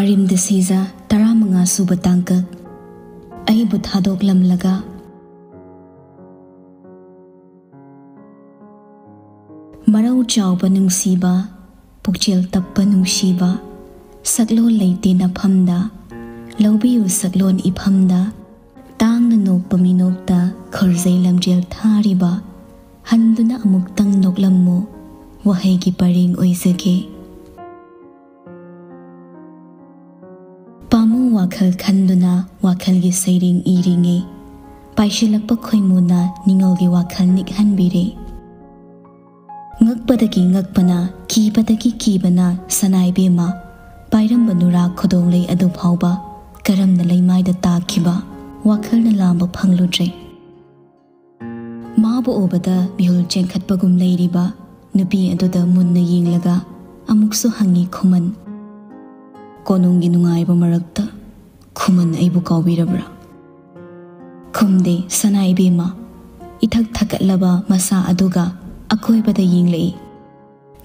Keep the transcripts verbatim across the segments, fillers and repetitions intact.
ꯍꯥꯔꯤꯝꯗ ꯁꯤꯖ, ꯇꯔꯥꯃꯉꯥ ꯁꯨꯕ ꯇꯥꯡꯀꯛ꯫ ꯑꯩꯕꯨ ꯊꯥꯗꯣꯛꯂꯝꯂꯒ꯫ ꯃꯔꯧ ꯆꯥꯎꯕ ꯅꯨꯡꯁꯤꯕ, ꯄꯨꯛꯆꯦꯜ ꯇꯞꯄ ꯅꯨꯡꯁꯤꯕ, ꯁꯛꯂꯣꯟ ꯂꯩꯇꯦ ꯅꯐꯝꯗ, ꯂꯧꯕꯤꯌꯨ ꯁꯛꯂꯣꯟ ꯏꯐꯝꯗ, ꯇꯥꯡꯅ ꯅꯣꯛꯄ ꯃꯤꯅꯣꯛꯇ ꯈꯨꯔꯖꯩ ꯂꯝꯖꯦꯜ ꯊꯥꯔꯤꯕ, ꯍꯟꯗꯨꯅ ꯑꯃꯨꯛꯇꯪ ꯅꯣꯛꯂꯝꯃꯨ, ꯋꯥꯍꯩꯒꯤ ꯄꯔꯦꯡ ꯑꯣꯏꯖꯒꯦ꯫ ꯄꯥꯝꯃꯨ ꯋꯥꯈꯜ ꯈꯟꯗꯨꯅ ꯋꯥꯈꯜꯒꯤ ꯁꯩꯔꯦꯡ ꯏꯔꯤꯉꯩ, ꯄꯥꯏꯁꯤꯜꯂꯛꯄ ꯈꯣꯏꯃꯨꯅ ꯅꯤꯡꯉꯜꯒꯤ ꯋꯥꯈꯜ ꯅꯤꯛꯍꯟꯕꯤꯔꯦ꯫ ꯉꯛꯄꯗꯒꯤ ꯉꯛꯄꯅ, ꯀꯤꯕꯗꯒꯤ ꯀꯤꯕꯅ ꯁꯅꯥꯏꯕꯦꯝꯃ ꯄꯥꯏꯔꯝꯕ ꯅꯨꯔꯥ ꯈꯨꯗꯣꯡꯂꯩ ꯑꯗꯨ ꯐꯥꯎꯕ ꯀꯔꯝꯅ ꯂꯩꯃꯥꯏꯗ ꯇꯥꯈꯤꯕ ꯋꯥꯈꯜꯅ ꯂꯥꯝꯕ ꯐꯪꯂꯨꯗ꯭ꯔꯦ꯫ ꯃꯥꯕꯨ ꯎꯕꯗ ꯃꯤꯍꯨꯜ ꯆꯦꯟꯈꯠꯄꯒꯨꯝ ꯂꯩꯔꯤꯕ ꯅꯨꯄꯤ ꯑꯗꯨꯗ ꯃꯨꯟꯅ ꯌꯦꯡꯂꯒ ꯑꯃꯨꯛꯁꯨ ꯍꯪꯉꯤ ꯈꯨꯃꯟ꯫ ꯀꯣꯅꯨꯡꯒꯤ ꯅꯨꯡꯉꯥꯏꯕ ꯃꯔꯛꯇ ꯈꯨꯃꯟ ꯑꯩꯕꯨ ꯀꯥꯎꯕꯤꯔꯕ꯭ꯔꯥ? ꯈꯨꯝꯗꯦ ꯁꯅꯥ ꯏꯕꯦꯝꯃ꯫ ꯏꯊꯛ ꯊꯛꯀꯠꯂꯕ ꯃꯁꯥ ꯑꯗꯨꯒ ꯑꯀꯣꯏꯕꯗ ꯌꯦꯡꯂꯛꯏ꯫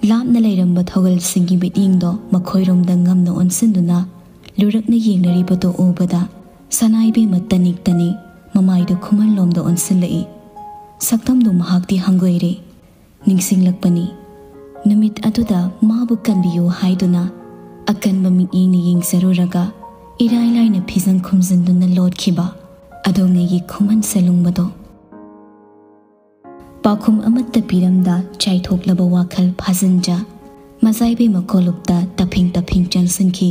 ꯂꯥꯞꯅ ꯂꯩꯔꯝꯕ ꯊꯧꯒꯜꯁꯤꯡꯒꯤ ꯃꯤꯠꯌꯦꯡꯗꯣ ꯃꯈꯣꯏꯔꯣꯝꯗ ꯉꯝꯅ ꯑꯣꯟꯁꯤꯟꯗꯨꯅ ꯂꯨꯔꯛꯅ ꯌꯦꯡꯅꯔꯤꯕꯗꯨ ꯎꯕꯗ ꯁꯅꯥ ꯏꯕꯦꯝꯃ ꯇꯅꯤꯛ ꯇꯅꯤꯛ ꯃꯃꯥꯏꯗꯨ ꯈꯨꯃꯟꯂꯣꯝꯗ ꯑꯣꯟꯁꯤꯜꯂꯛꯏ꯫ ꯁꯛꯇꯝꯗꯨ ꯃꯍꯥꯛꯇꯤ ꯍꯪꯒꯣꯏꯔꯦ꯫ ꯅꯤꯡꯁꯤꯡꯂꯛꯄꯅꯤ꯫ ꯅꯨꯃꯤꯠ ꯑꯗꯨꯗ ꯃꯥꯕꯨ ꯀꯟꯕꯤꯌꯨ ꯍꯥꯏꯗꯨꯅ ꯑꯀꯟꯕ ꯃꯤꯠꯌꯦꯡꯅ ꯌꯦꯡꯖꯔꯨꯔꯒ ꯏꯔꯥꯏ ꯂꯥꯏꯅ ꯐꯤꯖꯪ ꯈꯨꯝꯖꯤꯟꯗꯨꯅ ꯂꯣꯠꯈꯤꯕ ꯑꯗꯣꯝꯉꯩꯒꯤ ꯈꯨꯃꯟ ꯁꯦꯂꯨꯡꯕꯗꯣ꯫ ꯄꯥꯎꯈꯨꯝ ꯑꯃꯠꯇ ꯄꯤꯔꯝꯗ ꯆꯥꯏꯊꯣꯛꯂꯕ ꯋꯥꯈꯜ ꯐꯥꯖꯤꯟꯖ ꯃꯖꯥꯏꯕꯦꯝꯃ ꯀꯣꯂꯨꯞꯇ ꯇꯞꯐꯤꯡ ꯇꯞꯐꯤꯡ ꯆꯪꯁꯤꯟꯈꯤ꯫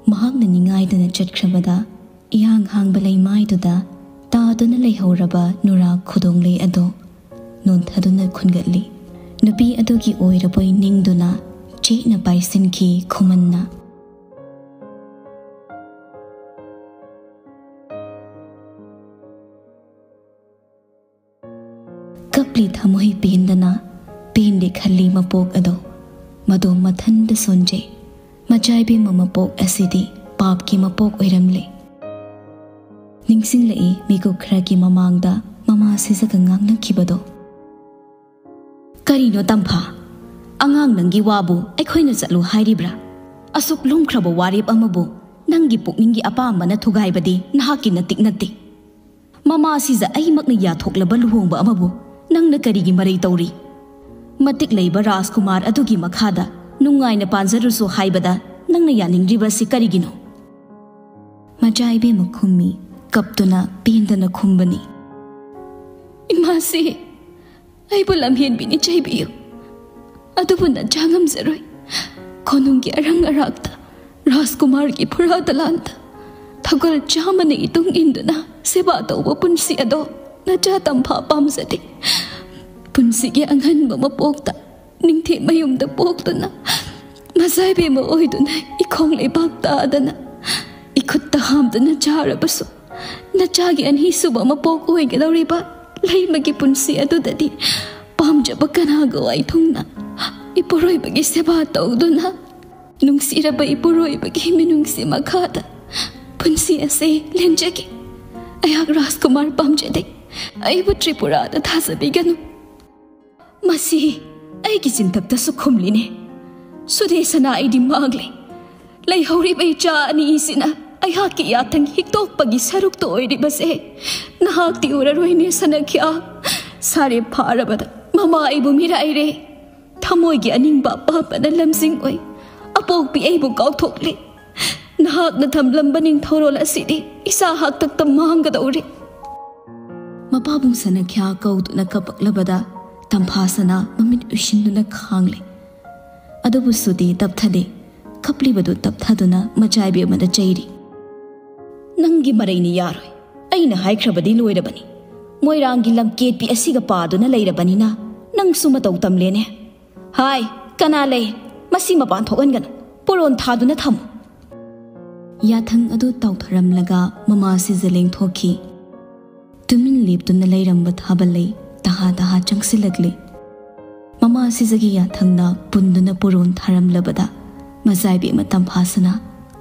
ꯃꯍꯥꯛꯅ ꯅꯤꯡꯉꯥꯏꯗꯅ ꯆꯠꯈ꯭ꯔꯕꯗ, ꯏꯍꯥꯡ ꯍꯥꯡꯕ ꯂꯩꯃꯥꯏꯗꯨꯗ ꯇꯥꯗꯨꯅ ꯂꯩꯍꯧꯔꯕ ꯅꯨꯔꯥ ꯈꯨꯗꯣꯡꯂꯩ ꯑꯗꯨ ꯅꯣꯟꯊꯗꯨꯅ ꯈꯨꯟꯒꯠꯂꯤ꯫ ꯅꯨꯄꯤ ꯑꯗꯨꯒꯤ ꯑꯣꯏꯔꯕꯣꯏ ꯅꯤꯡꯗꯨꯅ ꯆꯦꯠꯅ ꯄꯥꯏꯁꯤꯟꯈꯤ ꯈꯨꯃꯟꯅ꯫ ꯀꯞꯂꯤ ꯊꯃꯣꯏ ꯄꯦꯟꯗꯅ, ꯄꯦꯟꯗꯦ ꯈꯜꯂꯤ ꯃꯄꯣꯛ ꯑꯗꯣ꯫ ꯃꯗꯣ ꯃꯊꯟꯇ ꯁꯣꯟꯖꯩ꯫ ꯃꯆꯥ ꯏꯕꯦꯝꯃ ꯃꯄꯣꯛ ꯑꯁꯤꯗꯤ ꯄꯥꯞꯀꯤ ꯃꯄꯣꯛ ꯑꯣꯏꯔꯝꯂꯦ꯫ ꯅꯤꯡꯁꯤꯡꯂꯛꯏ ꯃꯤꯀꯨꯞ ꯈꯔꯒꯤ ꯃꯃꯥꯡꯗ ꯃꯃꯥ ꯁꯤꯖꯒ ꯉꯥꯡꯅꯈꯤꯕꯗꯣ꯫ "ꯀꯔꯤꯅꯣ ꯇꯝꯐꯥ? ꯑꯉꯥꯡ ꯅꯪꯒꯤ ꯋꯥꯕꯨ ꯑꯩꯈꯣꯏꯅ ꯆꯠꯂꯨ ꯍꯥꯏꯔꯤꯕ꯭ꯔꯥ? ꯑꯁꯨꯛ ꯂꯨꯝꯈ꯭ꯔꯕ ꯋꯥꯔꯦꯞ ꯑꯃꯕꯨ ꯅꯪꯒꯤ ꯄꯨꯛꯅꯤꯡꯒꯤ ꯑꯄꯥꯝꯕꯅ ꯊꯨꯒꯥꯏꯕꯗꯤ ꯅꯍꯥꯛꯀꯤ ꯅꯇꯤꯛ ꯅꯠꯇꯦ꯫ ꯃꯃꯥ ꯁꯤꯖ ꯑꯩꯃꯛꯅ ꯌꯥꯊꯣꯛꯂꯕ ꯂꯨꯍꯣꯡꯕ ꯑꯃꯕꯨ ꯅꯪꯅ ꯀꯔꯤꯒꯤ ꯃꯔꯩ ꯇꯧꯔꯤ? ꯃꯇꯤꯛ ꯂꯩꯕ ꯔꯥꯖꯀꯨꯃꯥꯔ ꯑꯗꯨꯒꯤ ꯃꯈꯥꯗ ꯅꯨꯡꯉꯥꯏꯅ ꯄꯥꯟꯖꯔꯨꯁꯨ ꯍꯥꯏꯕꯗ ꯅꯪꯅ ꯌꯥꯅꯤꯡꯗ꯭ꯔꯤꯕꯁꯤ ꯀꯔꯤꯒꯤꯅꯣ?" ꯃꯆꯥ ꯏꯕꯦꯝꯃ ꯈꯨꯝꯃꯤ, ꯀꯞꯇꯨꯅ ꯄꯦꯟꯗꯅ ꯈꯨꯝꯕꯅꯤ꯫ "ꯏꯃꯥꯁꯤ, ꯑꯩꯕꯨ ꯂꯝꯍꯦꯟꯕꯤꯅꯤ ꯆꯩꯕꯤꯌꯨ꯫ ꯑꯗꯨꯕꯨ ꯅꯆꯥ ꯉꯝꯖꯔꯣꯏ꯫ ꯀꯣꯅꯨꯡꯒꯤ ꯑꯔꯪ ꯑꯔꯥꯛꯇ, ꯔꯥꯖꯀꯨꯃꯥꯔꯒꯤ ꯐꯨꯔꯥ ꯗꯂꯥꯟꯗ ꯊꯧꯒꯜ ꯆꯥꯝꯃꯅ ꯏꯇꯨꯡ ꯏꯟꯗꯨꯅ ꯁꯦꯕꯥ ꯇꯧꯕ ꯄꯨꯟꯁꯤ ꯑꯗꯣ ꯅꯆꯥ ꯇꯝꯐꯥ ꯄꯥꯝꯖꯗꯦ꯫ ꯄꯨꯟꯁꯤꯒꯤ ꯑꯉꯟꯕ ꯃꯄꯣꯛꯇ ꯅꯤꯡꯊꯤ ꯃꯌꯨꯝꯗ ꯄꯣꯛꯇꯨꯅ, ꯃꯆꯥ ꯏꯕꯦꯝꯃ ꯑꯣꯏꯗꯨꯅ ꯏꯈꯣꯡ ꯂꯩꯕꯥꯛ ꯇꯥꯗꯅ, ꯏꯈꯨꯠꯇ ꯍꯥꯝꯗꯨꯅ ꯆꯥꯔꯕꯁꯨ, ꯅꯆꯥꯒꯤ ꯑꯅꯤꯁꯨꯕ ꯃꯄꯣꯛ ꯑꯣꯏꯒꯗꯧꯔꯤꯕ ꯂꯩꯃꯒꯤ ꯄꯨꯟꯁꯤ ꯑꯗꯨꯗꯗꯤ ꯄꯥꯝꯖꯕ ꯀꯅꯥꯒ ꯋꯥꯏꯊꯨꯡꯅ ꯏꯄꯨꯔꯣꯏꯕꯒꯤ ꯁꯦꯕꯥ ꯇꯧꯗꯨꯅ, ꯅꯨꯡꯁꯤꯔꯕ ꯏꯄꯨꯔꯣꯏꯕꯒꯤ ꯃꯤꯅꯨꯡꯁꯤ ꯃꯈꯥꯗ ꯄꯨꯟꯁꯤ ꯑꯁꯦ ꯂꯦꯟꯖꯒꯦ꯫ ꯑꯩꯍꯥꯛ ꯔꯥꯖꯀꯨꯃꯥꯔ ꯄꯥꯝꯖꯗꯦ꯫ ꯑꯩꯕꯨ ꯇ꯭ꯔꯤꯄꯨꯔꯥꯗ ꯊꯥꯖꯕꯤꯒꯅꯨ꯫" ꯃꯁꯤ ꯑꯩꯒꯤ ꯆꯤꯟꯊꯛꯇꯁꯨ ꯈꯨꯝꯂꯤꯅꯦ꯫ ꯁꯨꯗꯦꯁꯅꯥ, ꯑꯩꯗꯤ ꯃꯥꯡꯂꯦ꯫ ꯂꯩꯍꯧꯔꯤꯕ ꯏꯆꯥ ꯑꯅꯤꯁꯤꯅ ꯑꯩꯍꯥꯛꯀꯤ ꯌꯥꯊꯪ ꯍꯤꯛꯇꯣꯛꯄꯒꯤ ꯁꯔꯨꯛꯇ ꯑꯣꯏꯔꯤꯕꯁꯦ ꯅꯍꯥꯛꯇꯤ ꯎꯔꯔꯣꯏꯅꯦ ꯁꯅꯈ꯭ꯌꯥ꯫ ꯁꯥꯔꯦꯞ ꯐꯥꯔꯕꯗ ꯃꯃꯥ ꯑꯩꯕꯨ ꯃꯤꯔꯥꯏꯔꯦ꯫ ꯊꯃꯣꯏꯒꯤ ꯑꯅꯤꯡꯕ ꯑꯄꯥꯝꯕꯅ ꯂꯝꯖꯤꯡ ꯑꯣꯏ꯫ ꯑꯄꯣꯛꯄꯤ ꯑꯩꯕꯨ ꯀꯥꯎꯊꯣꯛꯂꯦ꯫ ꯅꯍꯥꯛꯅ ꯊꯝꯂꯝꯕ ꯅꯤꯡꯊꯧꯔꯣꯜ ꯑꯁꯤꯗꯤ ꯏꯆꯥ ꯍꯥꯛꯇꯛꯇ ꯃꯥꯡꯒꯗꯧꯔꯦ꯫ ꯃꯄꯥꯕꯨꯡ ꯁꯅꯈ꯭ꯌꯥ ꯀꯧꯗꯨꯅ ꯀꯞꯄꯛꯂꯕꯗ ꯇꯝꯐꯥꯁꯅꯥ ꯃꯃꯤꯠ ꯎꯏꯁꯤꯟꯗꯨꯅ ꯈꯥꯡꯂꯦ꯫ ꯑꯗꯨꯕꯨ ꯁꯨꯗꯤ ꯇꯞꯊꯗꯦ꯫ ꯀꯞꯂꯤꯕꯗꯨ ꯇꯞꯊꯗꯨꯅ ꯃꯆꯥꯏꯕꯤ ꯑꯃꯗ ꯆꯩꯔꯤ꯫ "ꯅꯪꯒꯤ ꯃꯔꯩꯅ ꯌꯥꯔꯣꯏ꯫ ꯑꯩꯅ ꯍꯥꯏꯈ꯭ꯔꯕꯗꯤ ꯂꯣꯏꯔꯕꯅꯤ꯫ ꯃꯣꯏꯔꯥꯡꯒꯤ ꯂꯝꯀꯦꯠꯄꯤ ꯑꯁꯤꯒ ꯄꯥꯗꯨꯅ ꯂꯩꯔꯕꯅꯤꯅ ꯅꯪꯁꯨ ꯃꯇꯧ ꯇꯝꯂꯦꯅꯦ꯫ ꯍꯥꯏ, ꯀꯅꯥ ꯂꯩ? ꯃꯁꯤ ꯃꯄꯥꯟ ꯊꯣꯛꯍꯟꯒꯅꯨ꯫ ꯄꯣꯔꯣꯟ ꯊꯥꯗꯨꯅ ꯊꯝꯃꯨ꯫" ꯌꯥꯊꯪ ꯑꯗꯨ ꯇꯥꯎꯊꯔꯝꯂꯒ ꯃꯃꯥ ꯁꯤꯖ ꯂꯦꯡꯊꯣꯛꯈꯤ꯫ ꯇꯨꯃꯤꯟ ꯂꯦꯞꯇꯨꯅ ꯂꯩꯔꯝꯕ ꯊꯥꯕꯜꯂꯩ ꯇꯍꯥ ꯇꯍꯥ ꯆꯪꯁꯤꯜꯂꯛꯂꯤ꯫ ꯃꯃꯥ ꯁꯤꯖꯒꯤ ꯌꯥꯊꯪꯅ ꯄꯨꯟꯗꯨꯅ ꯄꯣꯔꯣꯟ ꯊꯥꯔꯝꯂꯕꯗ ꯃꯆꯥꯏꯕꯤ ꯑꯃ ꯇꯝꯐꯥꯁꯅ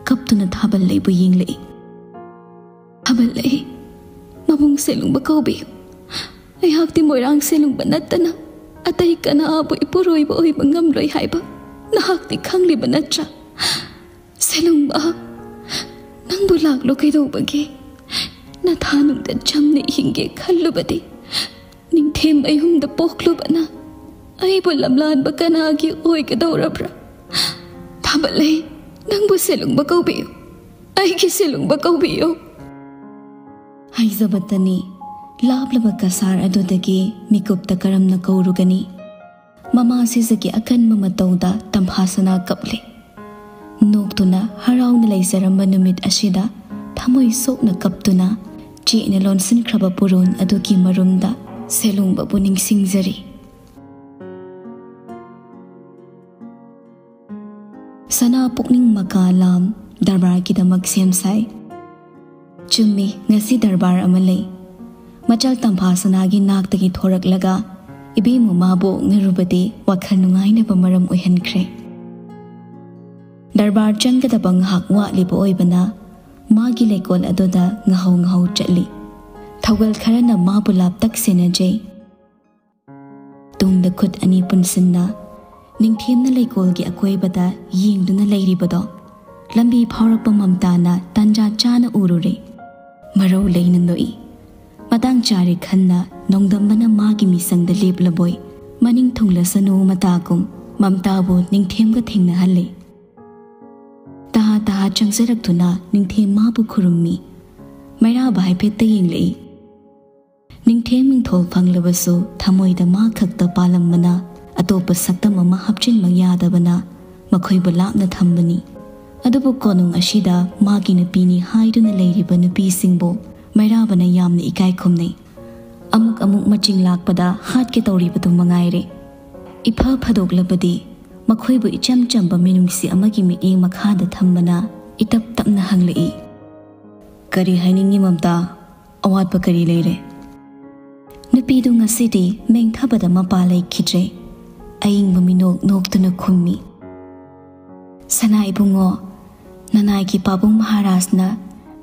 ꯀꯞꯇꯨꯅ ꯊꯥꯕꯜꯂꯩꯕꯨ ꯌꯦꯡꯂꯛꯏ꯫ "ꯊꯥꯕꯜꯂꯩ, ꯃꯕꯨꯡ ꯁꯦꯂꯨꯡꯕ ꯀꯧꯕꯤꯌꯨ꯫ ꯑꯩꯍꯥꯛꯇꯤ ꯃꯣꯏꯔꯥꯡ ꯁꯦꯂꯨꯡꯕ ꯅꯠꯇꯅ ꯑꯇꯩ ꯀꯅꯥꯕꯨ ꯏꯄꯨꯔꯣꯏꯕ ꯑꯣꯏꯕ ꯉꯝꯂꯣꯏ ꯍꯥꯏꯕ ꯅꯍꯥꯛꯇꯤ ꯈꯪꯂꯤꯕ ꯅꯠꯇ꯭ꯔꯥ? ꯁꯦꯂꯨꯡꯕ, ꯅꯪꯕꯨ ꯂꯥꯛꯂꯣ ꯀꯩꯗꯧꯕꯒꯦ? ꯅꯊꯥꯅꯨꯡꯗ ꯆꯝꯅ ꯍꯤꯡꯒꯦ ꯈꯜꯂꯨꯕꯗꯤ ꯅꯤꯡꯊꯦꯝ ꯑꯌꯨꯝꯗ ꯄꯣꯛꯂꯨꯕꯅ ꯑꯩꯕꯨ ꯂꯝꯂꯥꯟꯕ ꯀꯅꯥꯒꯤ ꯑꯣꯏꯒꯗꯧꯔꯕ꯭ꯔꯥ? ꯊꯥꯕꯜꯂꯩ, ꯅꯪꯕꯨ ꯁꯦꯂꯨꯡꯕ ꯀꯧꯕꯤꯌꯨ꯫ ꯑꯩꯒꯤ ꯁꯦꯂꯨꯡꯕ ꯀꯧꯕꯤꯌꯨ꯫" ꯍꯥꯏꯖꯕꯇꯅꯤ, ꯂꯥꯞꯂꯕ ꯀꯁꯥꯔ ꯑꯗꯨꯗꯒꯤ ꯃꯤꯀꯨꯞꯇ ꯀꯔꯝꯅ ꯀꯧꯔꯨꯒꯅꯤ? ꯃꯃꯥ ꯁꯤꯖꯒꯤ ꯑꯀꯟꯕ ꯃꯇꯧꯗ ꯇꯝꯐꯥꯁꯅꯥ ꯀꯞꯂꯤ꯫ ꯅꯣꯛꯇꯨꯅ ꯍꯔꯥꯎꯅ ꯂꯩꯖꯔꯝꯕ ꯅꯨꯃꯤꯠ ꯑꯁꯤꯗ ꯊꯃꯣꯏ ꯁꯣꯛꯅ ꯀꯞꯇꯨꯅ ꯆꯦꯠꯅ ꯂꯣꯟꯁꯤꯟꯈ꯭ꯔꯕ ꯄꯨꯔꯣꯟ ꯑꯗꯨꯒꯤ ꯃꯔꯨꯝꯗ ꯁꯦꯂꯨꯡꯕꯕꯨ ꯅꯤꯡꯁꯤꯡꯖꯔꯤ꯫ ꯁꯅꯥ ꯄꯨꯛꯅꯤꯡ ꯃꯀꯥ ꯂꯥꯝ, ꯗꯔꯕꯥꯔꯒꯤꯗꯃꯛ ꯁꯦꯝ ꯁꯥꯏ꯫ ꯆꯨꯝꯃꯤ, ꯉꯁꯤ ꯗꯔꯕꯥꯔ ꯑꯃ ꯂꯩ꯫ ꯃꯆꯜ ꯇꯝꯐꯥ ꯁꯅꯥꯒꯤ ꯅꯥꯛꯇꯒꯤ ꯊꯣꯔꯛꯂꯒ ꯏꯕꯦꯝꯃ ꯃꯥꯕꯨ ꯉꯔꯨꯕꯗꯤ ꯋꯥꯈꯜ ꯅꯨꯡꯉꯥꯏꯅꯕ ꯃꯔꯝ ꯑꯣꯏꯍꯟꯈ꯭ꯔꯦ꯫ ꯗꯔꯕꯥꯔ ꯆꯪꯒꯗꯕ ꯉꯥꯏꯍꯥꯛ ꯋꯥꯠꯂꯤꯕ ꯑꯣꯏꯕꯅ ꯃꯥꯒꯤ ꯂꯩꯀꯣꯜ ꯑꯗꯨꯗ ꯉꯍꯧ ꯉꯍꯧ ꯆꯠꯂꯤ꯫ ꯊꯧꯒꯜ ꯈꯔꯅ ꯃꯥꯕꯨ ꯂꯥꯞꯇꯛ ꯁꯦꯟꯅꯖꯩ꯫ ꯇꯨꯡꯗ ꯈꯨꯠ ꯑꯅꯤ ꯄꯨꯟꯁꯤꯟꯅ ꯅꯤꯡꯊꯦꯝꯅ ꯂꯩꯀꯣꯜꯒꯤ ꯑꯀꯣꯏꯕꯗ ꯌꯦꯡꯗꯨꯅ ꯂꯩꯔꯤꯕꯗꯣ ꯂꯝꯕꯤ ꯐꯥꯎꯔꯛꯄ ꯃꯝꯇꯥꯅ ꯇꯥꯟꯖꯥ ꯆꯥꯅ ꯎꯔꯨꯔꯦ꯫ ꯃꯔꯧ ꯂꯩꯅ ꯅꯣꯛꯏ꯫ ꯃꯇꯥꯡ ꯆꯥꯔꯦ ꯈꯟꯅ ꯅꯣꯡꯗꯝꯕꯅ ꯃꯥꯒꯤ ꯃꯤꯁꯪꯗ ꯂꯦꯞꯂꯕꯣꯏ ꯃꯅꯤꯡ ꯊꯨꯡꯂꯁꯅꯨ ꯃꯇꯥꯒꯨꯝ ꯃꯝꯇꯥꯕꯨ ꯅꯤꯡꯊꯦꯝꯒ ꯊꯦꯡꯅꯍꯜꯂꯦ꯫ ꯇꯍꯥ ꯇꯍꯥ ꯆꯪꯖꯔꯛꯇꯨꯅ ꯅꯤꯡꯊꯦꯝ ꯃꯥꯕꯨ ꯈꯨꯔꯨꯝꯃꯤ꯫ ꯃꯩꯔꯥꯕ ꯍꯥꯏꯐꯦꯠꯇ ꯌꯦꯡꯂꯛꯏ꯫ ꯅꯤꯡꯊꯦꯝ ꯃꯤꯡꯊꯣꯜ ꯐꯪꯂꯕꯁꯨ ꯊꯃꯣꯏꯗ ꯃꯥ ꯈꯛꯇ ꯄꯥꯜꯂꯝꯕꯅ ꯑꯇꯣꯞꯄ ꯁꯛꯇꯝ ꯑꯃ ꯍꯥꯞꯆꯤꯟꯕ ꯌꯥꯗꯕꯅ ꯃꯈꯣꯏꯕꯨ ꯂꯥꯞꯅ ꯊꯝꯕꯅꯤ꯫ ꯑꯗꯨꯕꯨ ꯀꯣꯅꯨꯡ ꯑꯁꯤꯗ ꯃꯥꯒꯤ ꯅꯨꯄꯤꯅꯤ ꯍꯥꯏꯗꯨꯅ ꯂꯩꯔꯤꯕ ꯅꯨꯄꯤꯁꯤꯡꯕꯨ ꯃꯩꯔꯥꯕꯅ ꯌꯥꯝꯅ ꯏꯀꯥꯏ ꯈꯨꯝꯅꯩ꯫ ꯑꯃꯨꯛ ꯑꯃꯨꯛ ꯃꯆꯤꯡ ꯂꯥꯛꯄꯗ ꯍꯥꯠꯀꯦ ꯇꯧꯔꯤꯕꯗꯨ ꯃꯉꯥꯏꯔꯦ꯫ ꯏꯐ ꯐꯗꯣꯛꯂꯕꯗꯤ ꯃꯈꯣꯏꯕꯨ ꯏꯆꯝ ꯆꯝꯕ ꯃꯤꯅꯨꯡꯁꯤ ꯑꯃꯒꯤ ꯃꯤꯠꯌꯦꯡ ꯃꯈꯥꯗ ꯊꯝꯕꯅ ꯏꯇꯞ ꯇꯞꯅ ꯍꯪꯂꯛꯏ, "ꯀꯔꯤ ꯍꯥꯏꯅꯤꯡꯉꯤ ꯃꯝꯇꯥ? ꯑꯋꯥꯠꯄ ꯀꯔꯤ ꯂꯩꯔꯦ?" ꯅꯨꯄꯤꯗꯨ ꯉꯁꯤꯗꯤ ꯃꯦꯡꯊꯕꯗ ꯃꯄꯥ ꯂꯩꯈꯤꯗ꯭ꯔꯦ꯫ ꯑꯏꯪꯕ ꯃꯤꯅꯣꯛ ꯅꯣꯛꯇꯨꯅ ꯈꯨꯝꯃꯤ, "ꯁꯅꯥ ꯏꯕꯨꯡꯉꯣ, ꯅꯅꯥꯏꯒꯤ ꯄꯥꯕꯨꯡ ꯃꯍꯥꯔꯥꯖꯅ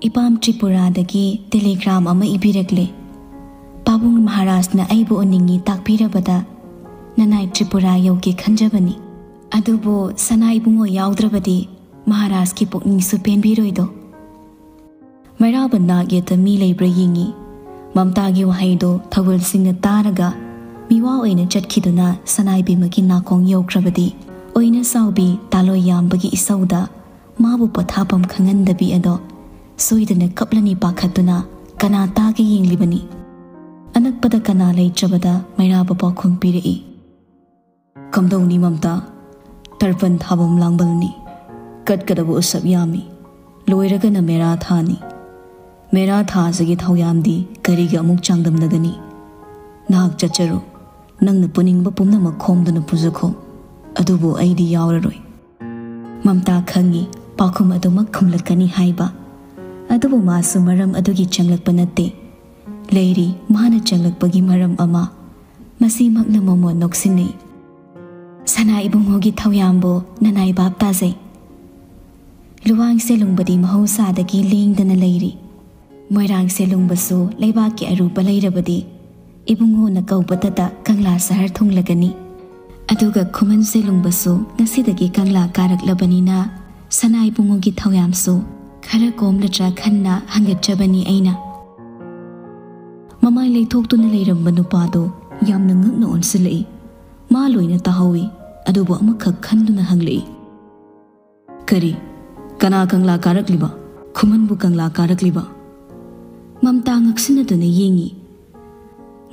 ꯏꯄꯥꯝ ꯇ꯭ꯔꯤꯄꯨꯔꯥꯗꯒꯤ ꯇꯦꯂꯤꯒ꯭ꯔꯥꯝ ꯑꯃ ꯏꯕꯤꯔꯛꯂꯦ꯫ ꯄꯥꯕꯨꯡ ꯃꯍꯥꯔꯥꯖꯅ ꯑꯩꯕꯨ ꯎꯅꯤꯡꯉꯤ ꯇꯥꯛꯄꯤꯔꯕꯗ ꯅꯅꯥꯏ ꯇ꯭ꯔꯤꯄꯨꯔꯥ ꯌꯧꯒꯦ ꯈꯟꯖꯕꯅꯤ꯫ ꯑꯗꯨꯕꯨ ꯁꯅꯥ ꯏꯕꯨꯡꯉꯣ ꯌꯥꯎꯗ꯭ꯔꯕꯗꯤ ꯃꯍꯥꯔꯥꯖꯀꯤ ꯄꯨꯛꯅꯤꯡꯁꯨ ꯄꯦꯟꯕꯤꯔꯣꯏꯗꯣ꯫" ꯃꯩꯔꯥꯕ ꯅꯥꯛ ꯌꯦꯠꯇ ꯃꯤ ꯂꯩꯕ꯭ꯔꯥ ꯌꯦꯡꯉꯤ꯫ ꯃꯝꯇꯥꯒꯤ ꯋꯥꯍꯩꯗꯣ ꯊꯧꯒꯜꯁꯤꯡꯅ ꯇꯥꯔꯒ ꯃꯤꯋꯥ ꯑꯣꯏꯅ ꯆꯠꯈꯤꯗꯨꯅ ꯁꯅꯥꯏꯕꯦꯝꯃꯒꯤ ꯅꯥꯀꯣꯡ ꯌꯧꯈ꯭ꯔꯕꯗꯤ ꯑꯣꯏꯅ ꯆꯥꯎꯕꯤ ꯇꯥꯂꯣꯏ ꯌꯥꯝꯕꯒꯤ ꯏꯁꯧꯗ ꯃꯥꯕꯨ ꯄꯣꯊꯥꯐꯝ ꯈꯪꯍꯟꯗꯕꯤ ꯑꯗꯣ ꯁꯣꯏꯗꯅ ꯀꯞꯂꯅꯤ ꯄꯥꯈꯠꯇꯨꯅ ꯀꯅꯥ ꯇꯥꯒꯦ ꯌꯦꯡꯂꯤꯕꯅꯤ꯫ ꯑꯅꯛꯄꯗ ꯀꯅꯥ ꯂꯩꯇ꯭ꯔꯕꯗ ꯃꯩꯔꯥꯕ ꯄꯥꯎꯈꯨꯝ ꯄꯤꯔꯛꯏ, "ꯀꯝꯗꯧꯅꯤ ꯃꯝꯇꯥ? ꯇꯔꯄꯟ ꯊꯥꯐꯝ ꯂꯥꯡꯕꯜꯅꯤ꯫ ꯀꯠꯀꯗꯕ ꯎꯁꯞ ꯌꯥꯝꯃꯤ꯫ ꯂꯣꯏꯔꯒꯅ ꯃꯦꯔꯥ ꯊꯥꯅꯤ꯫ ꯃꯦꯔꯥ ꯊꯥꯁꯤꯒꯤ ꯊꯧꯌꯥꯝꯗꯤ ꯀꯔꯤꯒ ꯑꯃꯨꯛ ꯆꯥꯡꯗꯝꯅꯒꯅꯤ? ꯅꯍꯥꯛ ꯆꯠꯆꯔꯣ꯫ ꯅꯪꯅ ꯄꯨꯅꯤꯡꯕ ꯄꯨꯝꯅꯃꯛ ꯈꯣꯝꯗꯨꯅ ꯄꯨꯖꯈꯣ꯫ ꯑꯗꯨꯕꯨ ꯑꯩꯗꯤ ꯌꯥꯎꯔꯔꯣꯏ꯫" ꯃꯝꯇꯥ ꯈꯪꯏ ꯄꯥꯎꯈꯨꯝ ꯑꯗꯨꯃꯛ ꯈꯨꯝꯂꯛꯀꯅꯤ ꯍꯥꯏꯕ꯫ ꯑꯗꯨꯕꯨ ꯃꯥꯁꯨ ꯃꯔꯝ ꯑꯗꯨꯒꯤ ꯆꯪꯂꯛꯄ ꯅꯠꯇꯦ꯫ ꯂꯩꯔꯤ ꯃꯥꯅ ꯆꯪꯂꯛꯄꯒꯤ ꯃꯔꯝ ꯑꯃ꯫ ꯃꯁꯤꯃꯛꯅ ꯃꯣꯃꯣꯟ ꯅꯣꯛꯁꯤꯟꯅꯩ꯫ "ꯁꯅꯥ ꯏꯕꯨꯡꯉꯣꯒꯤ ꯊꯧꯌꯥꯝꯕꯨ ꯅꯅꯥꯏ ꯚꯥꯞ ꯇꯥꯖꯩ꯫ ꯂꯨꯋꯥꯡ ꯁꯦꯂꯨꯡꯕꯗꯤ ꯃꯍꯧꯁꯥꯗꯒꯤ ꯂꯦꯡꯗꯅ ꯂꯩꯔꯤ꯫ ꯃꯣꯏꯔꯥꯡ ꯁꯦꯂꯨꯡꯕꯁꯨ ꯂꯩꯕꯥꯛꯀꯤ ꯑꯔꯨꯕ ꯂꯩꯔꯕꯗꯤ ꯏꯕꯨꯡꯉꯣꯅ ꯀꯧꯕꯇꯗ ꯀꯪꯂꯥ ꯁꯍꯔ ꯊꯨꯡꯂꯒꯅꯤ꯫ ꯑꯗꯨꯒ ꯈꯨꯃꯟ ꯁꯦꯂꯨꯡꯕꯁꯨ ꯉꯁꯤꯗꯒꯤ ꯀꯪꯂꯥ ꯀꯥꯔꯛꯂꯕꯅꯤꯅ ꯁꯅꯥ ꯏꯕꯨꯡꯉꯣꯒꯤ ꯊꯧꯌꯥꯝꯁꯨ ꯈꯔ ꯀꯣꯝꯂꯗ꯭ꯔꯥ ꯈꯟꯅ ꯍꯪꯒꯠꯆꯕꯅꯤ ꯑꯩꯅ꯫" ꯃꯃꯥꯏ ꯂꯩꯊꯣꯛꯇꯨꯅ ꯂꯩꯔꯝꯕ ꯅꯨꯄꯥꯗꯣ ꯌꯥꯝꯅ ꯉꯛꯅ ꯑꯣꯟꯁꯤꯜꯂꯛꯏ꯫ ꯃꯥ ꯂꯣꯏꯅ ꯇꯥꯍꯧꯏ, ꯑꯗꯨꯕꯨ ꯑꯃꯈꯛ ꯈꯟꯗꯨꯅ ꯍꯪꯂꯛꯏ, "ꯀꯔꯤ? ꯀꯅꯥ ꯀꯪꯂꯥ ꯀꯥꯔꯛꯂꯤꯕ? ꯈꯨꯃꯟꯕꯨ ꯀꯪꯂꯥ ꯀꯥꯔꯛꯂꯤꯕ?" ꯃꯝꯇꯥ ꯉꯛꯁꯤꯟꯅꯗꯨꯅ ꯌꯦꯡꯉꯤ꯫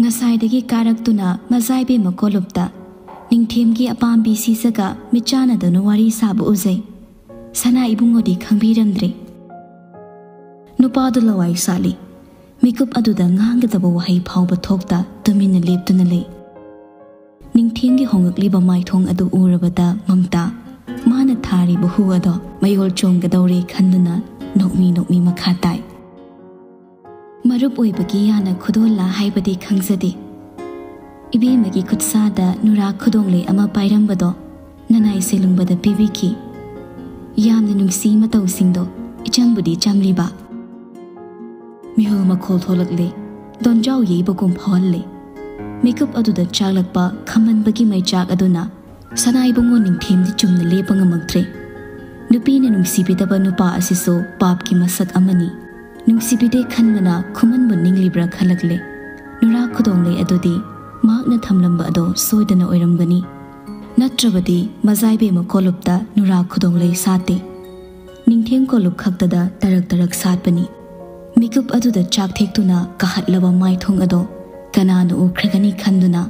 ꯉꯁꯥꯏꯗꯒꯤ ꯀꯥꯔꯛꯇꯨꯅ ꯃꯖꯥꯏꯕꯦꯝꯃ ꯀꯣꯂꯨꯞꯇ ꯅꯤꯡꯊꯦꯝꯒꯤ ꯑꯄꯥꯝꯕꯤ ꯁꯤꯖꯒ ꯃꯤꯠꯆꯥꯟꯅꯗꯨꯅ ꯋꯥꯔꯤ ꯁꯥꯕ ꯎꯖꯩ꯫ ꯁꯅꯥ ꯏꯕꯨꯡꯉꯣꯗꯤ ꯈꯪꯕꯤꯔꯝꯗ꯭ꯔꯦ꯫ ꯅꯨꯄꯥꯗꯨ ꯂꯋꯥꯏ ꯁꯥꯠꯂꯤ꯫ ꯃꯤꯀꯨꯞ ꯑꯗꯨꯗ ꯉꯥꯡꯒꯗꯕ ꯋꯥꯍꯩ ꯐꯥꯎꯕ ꯊꯣꯛꯇ ꯇꯨꯃꯤꯟꯅ ꯂꯦꯞꯇꯨꯅ ꯂꯩ꯫ ꯅꯤꯡꯊꯦꯝꯒꯤ ꯍꯣꯡꯂꯛꯂꯤꯕ ꯃꯥꯏꯊꯣꯡ ꯑꯗꯨ ꯎꯔꯕꯗ ꯃꯝꯇꯥ, ꯃꯥꯅ ꯊꯥꯔꯤꯕ ꯍꯨ ꯑꯗꯣ ꯃꯌꯣꯜ ꯆꯣꯡꯒꯗꯧꯔꯦ ꯈꯟꯗꯨꯅ ꯅꯣꯛꯃꯤ ꯅꯣꯛꯃꯤ ꯃꯈꯥ ꯇꯥꯏ꯫ ꯃꯔꯨꯞ ꯑꯣꯏꯕꯒꯤ ꯌꯥꯅ ꯈꯨꯗꯣꯜꯂ ꯍꯥꯏꯕꯗꯤ ꯈꯪꯖꯗꯦ꯫ ꯏꯕꯦꯝꯃꯒꯤ ꯈꯨꯠꯁꯥꯗ ꯅꯨꯔꯥ ꯈꯨꯗꯣꯡꯂꯩ ꯑꯃ ꯄꯥꯏꯔꯝꯕꯗꯣ ꯅꯅꯥꯏ ꯁꯦꯂꯨꯡꯕꯗ ꯄꯤꯕꯤꯈꯤ꯫ ꯌꯥꯝꯅ ꯅꯨꯡꯁꯤ ꯃꯇꯧꯁꯤꯡꯗꯣ ꯏꯆꯝꯕꯨꯗꯤ ꯆꯝꯂꯤꯕ꯫ ꯃꯤꯍꯨꯜ ꯃꯈꯣꯜ ꯊꯣꯛꯂꯛꯂꯦ꯫ ꯗꯣꯟꯖꯥꯎ ꯌꯩꯕꯒꯨꯝ ꯐꯥꯎꯍꯜꯂꯦ꯫ ꯃꯤꯀꯨꯞ ꯑꯗꯨꯗ ꯆꯥꯛꯂꯛꯄ ꯈꯝꯕꯟꯕꯒꯤ ꯃꯩꯆꯥꯛ ꯑꯗꯨꯅ ꯁꯅꯥ ꯏꯕꯨꯡꯉꯣ ꯅꯤꯡꯊꯦꯝꯗꯤ ꯆꯨꯝꯅ ꯂꯦꯞꯄ ꯉꯝꯃꯛꯇ꯭ꯔꯦ꯫ ꯅꯨꯄꯤꯅ ꯅꯨꯡꯁꯤꯕꯤꯗꯕ ꯅꯨꯄꯥ ꯑꯁꯤꯁꯨ ꯄꯥꯞꯀꯤ ꯃꯁꯛ ꯑꯃꯅꯤ꯫ ꯅꯨꯡꯁꯤꯕꯤꯗꯦ ꯈꯟꯕꯅ ꯈꯨꯃꯟꯕꯨ ꯅꯤꯡꯂꯤꯕ꯭ꯔꯥ ꯈꯜꯂꯛꯂꯦ꯫ ꯅꯨꯔꯥ ꯈꯨꯗꯣꯡꯂꯩ ꯑꯗꯨꯗꯤ ꯃꯍꯥꯛꯅ ꯊꯝꯂꯝꯕ ꯑꯗꯣ ꯁꯣꯏꯗꯅ ꯑꯣꯏꯔꯝꯒꯅꯤ꯫ ꯅꯠꯇ꯭ꯔꯕꯗꯤ ꯃꯖꯥꯏꯕꯦꯝꯃ ꯀꯣꯂꯨꯞꯇ ꯅꯨꯔꯥ ꯈꯨꯗꯣꯡꯂꯩ ꯁꯥꯠꯇꯦ꯫ ꯅꯤꯡꯊꯦꯝ ꯀꯣꯂꯨꯞ ꯈꯛꯇꯗ ꯇꯔꯛ ꯇꯔꯛ ꯁꯥꯠꯄꯅꯤ꯫ ꯃꯤꯀꯨꯞ ꯑꯗꯨꯗ ꯆꯥꯛ ꯊꯦꯛꯇꯨꯅ ꯀꯥꯍꯠꯂꯕ ꯃꯥꯏꯊꯣꯡ ꯑꯗꯣ ꯀꯅꯥꯅ ꯎꯈ꯭ꯔꯒꯅꯤ ꯈꯟꯗꯨꯅ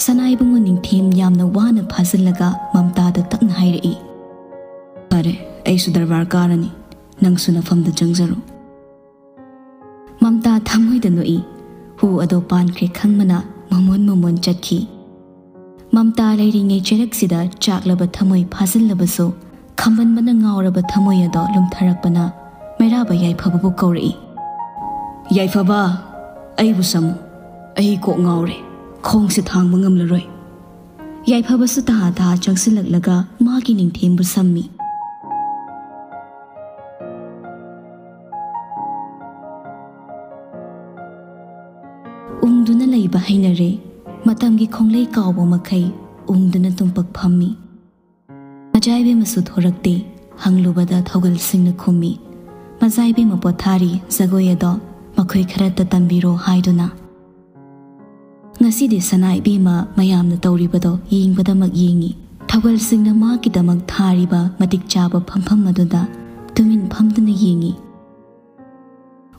ꯁꯅꯥ ꯏꯕꯨꯡꯉꯣ ꯅꯤꯡꯊꯦꯝ ꯌꯥꯝꯅ ꯋꯥꯅ ꯐꯥꯖꯤꯜꯂꯒ ꯃꯝꯇꯥꯗ ꯇꯞꯅ ꯍꯥꯏꯔꯛꯏ, "ꯐꯔꯦ, ꯑꯩꯁꯨ ꯗꯔꯕꯥꯔ ꯀꯥꯔꯅꯤ, ꯅꯪꯁꯨ ꯅꯐꯝꯗ ꯆꯪꯖꯔꯣ꯫" ꯃꯝꯇꯥ ꯊꯃꯣꯏꯗ ꯅꯣꯛꯏ꯫ ꯍꯨ ꯑꯗꯣ ꯄꯥꯟꯈ꯭ꯔꯦ ꯈꯪꯕꯅ ꯃꯃꯣꯟ ꯃꯃꯣꯟ ꯆꯠꯈꯤ꯫ ꯃꯝꯇꯥ ꯂꯩꯔꯤꯉꯩ ꯆꯩꯔꯛꯁꯤꯗ ꯆꯥꯛꯂꯕ ꯊꯃꯣꯏ ꯐꯥꯖꯤꯜꯂꯕꯁꯨ ꯈꯝꯕꯟꯕꯅ ꯉꯥꯎꯔꯕ ꯊꯃꯣꯏ ꯑꯗꯣ ꯂꯨꯝꯊꯔꯛꯄꯅ ꯃꯩꯔꯥꯕ ꯌꯥꯏꯐꯕꯕꯨ ꯀꯧꯔꯛꯏ꯫ "ꯌꯥꯏꯐꯕ, ꯑꯩꯕꯨ ꯁꯝꯃꯨ꯫ ꯑꯩ ꯀꯣꯛ ꯉꯥꯎꯔꯦ꯫ ꯈꯣꯡꯁꯦ ꯊꯥꯡꯕ ꯉꯝꯂꯔꯣꯏ꯫" ꯌꯥꯏꯐꯕꯁꯨ ꯇꯍꯥ ꯇꯍꯥ ꯆꯪꯁꯤꯜꯂꯛꯂꯒ ꯃꯥꯒꯤ ꯅꯤꯡꯊꯦꯝꯕꯨ ꯁꯝꯃꯤ꯫ ꯎꯪꯗꯨꯅ ꯂꯩꯕ ꯍꯩꯅꯔꯦ꯫ ꯃꯇꯝꯒꯤ ꯈꯣꯡꯂꯩ ꯀꯥꯎꯕ ꯃꯈꯩ ꯎꯪꯗꯨꯅ ꯇꯨꯝꯄꯛ ꯐꯝꯃꯤ꯫ ꯃꯖꯥꯏꯕꯦꯝꯃꯁꯨ ꯊꯣꯔꯛꯇꯦ꯫ ꯍꯪꯂꯨꯕꯗ ꯊꯧꯒꯜꯁꯤꯡꯅ ꯈꯨꯝꯃꯤ, "ꯃꯖꯥꯏꯕꯦꯝꯃ ꯄꯣꯊꯥꯔꯤ, ꯖꯒꯣꯏ ꯑꯗꯣ ꯃꯈꯣꯏ ꯈꯔꯇ ꯇꯝꯕꯤꯔꯣ" ꯍꯥꯏꯗꯨꯅ꯫ ꯉꯁꯤꯗꯤ ꯁꯅꯥ ꯏꯕꯦꯝꯃ ꯃꯌꯥꯝꯅ ꯇꯧꯔꯤꯕꯗꯣ ꯌꯦꯡꯕꯗꯃꯛ ꯌꯦꯡꯉꯤ꯫ ꯊꯧꯒꯜꯁꯤꯡꯅ ꯃꯥꯒꯤꯗꯃꯛ ꯊꯥꯔꯤꯕ ꯃꯇꯤꯛ ꯆꯥꯕ ꯐꯝꯐꯝ ꯑꯗꯨꯗ ꯇꯨꯃꯤꯟ ꯐꯝꯗꯨꯅ ꯌꯦꯡꯉꯤ꯫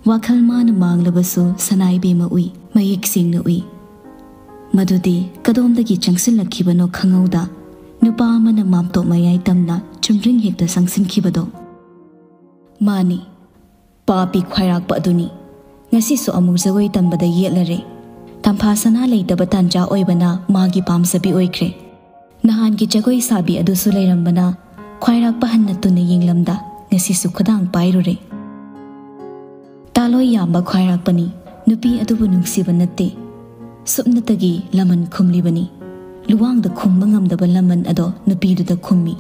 ꯋꯥꯈꯜ ꯃꯥꯅ ꯃꯥꯡꯂꯕꯁꯨ ꯁꯅꯥ ꯏꯕꯦꯝꯃ ꯎꯏ, ꯃꯌꯦꯛ ꯁꯦꯡꯅ ꯎꯏ꯫ ꯃꯗꯨꯗꯤ ꯀꯗꯣꯝꯗꯒꯤ ꯆꯪꯁꯤꯜꯂꯛꯈꯤꯕꯅꯣ ꯈꯪꯍꯧꯗ ꯅꯨꯄꯥ ꯑꯃꯅ ꯃꯥꯝꯇꯣꯞ ꯃꯌꯥꯏ ꯇꯝꯅ ꯆꯨꯝꯗ꯭ꯔꯤꯡ ꯍꯦꯛꯇ ꯆꯪꯁꯤꯟꯈꯤꯕꯗꯣ꯫ ꯃꯥꯅꯤ, ꯄꯥꯄꯤ ꯈ꯭ꯋꯥꯏꯔꯥꯛꯄ ꯑꯗꯨꯅꯤ꯫ ꯉꯁꯤꯁꯨ ꯑꯃꯨꯛ ꯖꯒꯣꯏ ꯇꯝꯕꯗ ꯌꯦꯠꯂꯔꯦ꯫ ꯇꯝꯐꯥ ꯁꯅꯥ ꯂꯩꯇꯕ ꯇꯥꯟꯖꯥ ꯑꯣꯏꯕꯅ ꯃꯥꯒꯤ ꯄꯥꯝꯖꯕꯤ ꯑꯣꯏꯈ꯭ꯔꯦ꯫ ꯅꯍꯥꯟꯒꯤ ꯖꯒꯣꯏ ꯁꯥꯕꯤ ꯑꯗꯨꯁꯨ ꯂꯩꯔꯝꯕꯅ ꯈ꯭ꯋꯥꯏꯔꯥꯛꯄ ꯍꯟꯅ ꯇꯨꯅ ꯌꯦꯡꯂꯝꯗ ꯉꯁꯤꯁꯨ ꯈꯨꯗꯥꯡ ꯄꯥꯏꯔꯨꯔꯦ꯫ ꯇꯥꯂꯣꯏ ꯌꯥꯝꯕ ꯈ꯭ꯋꯥꯏꯔꯥꯛꯄꯅꯤ꯫ ꯅꯨꯄꯤ ꯑꯗꯨꯕꯨ ꯅꯨꯡꯁꯤꯕ ꯅꯠꯇꯦ꯫ ꯁꯨꯞꯅꯇꯒꯤ ꯂꯃꯟ ꯈꯨꯝꯂꯤꯕꯅꯤ꯫ ꯂꯨꯋꯥꯡꯗ ꯈꯨꯝꯕ ꯉꯝꯗꯕ ꯂꯃꯟ ꯑꯗꯣ ꯅꯨꯄꯤꯗꯨꯗ ꯈꯨꯝꯃꯤ꯫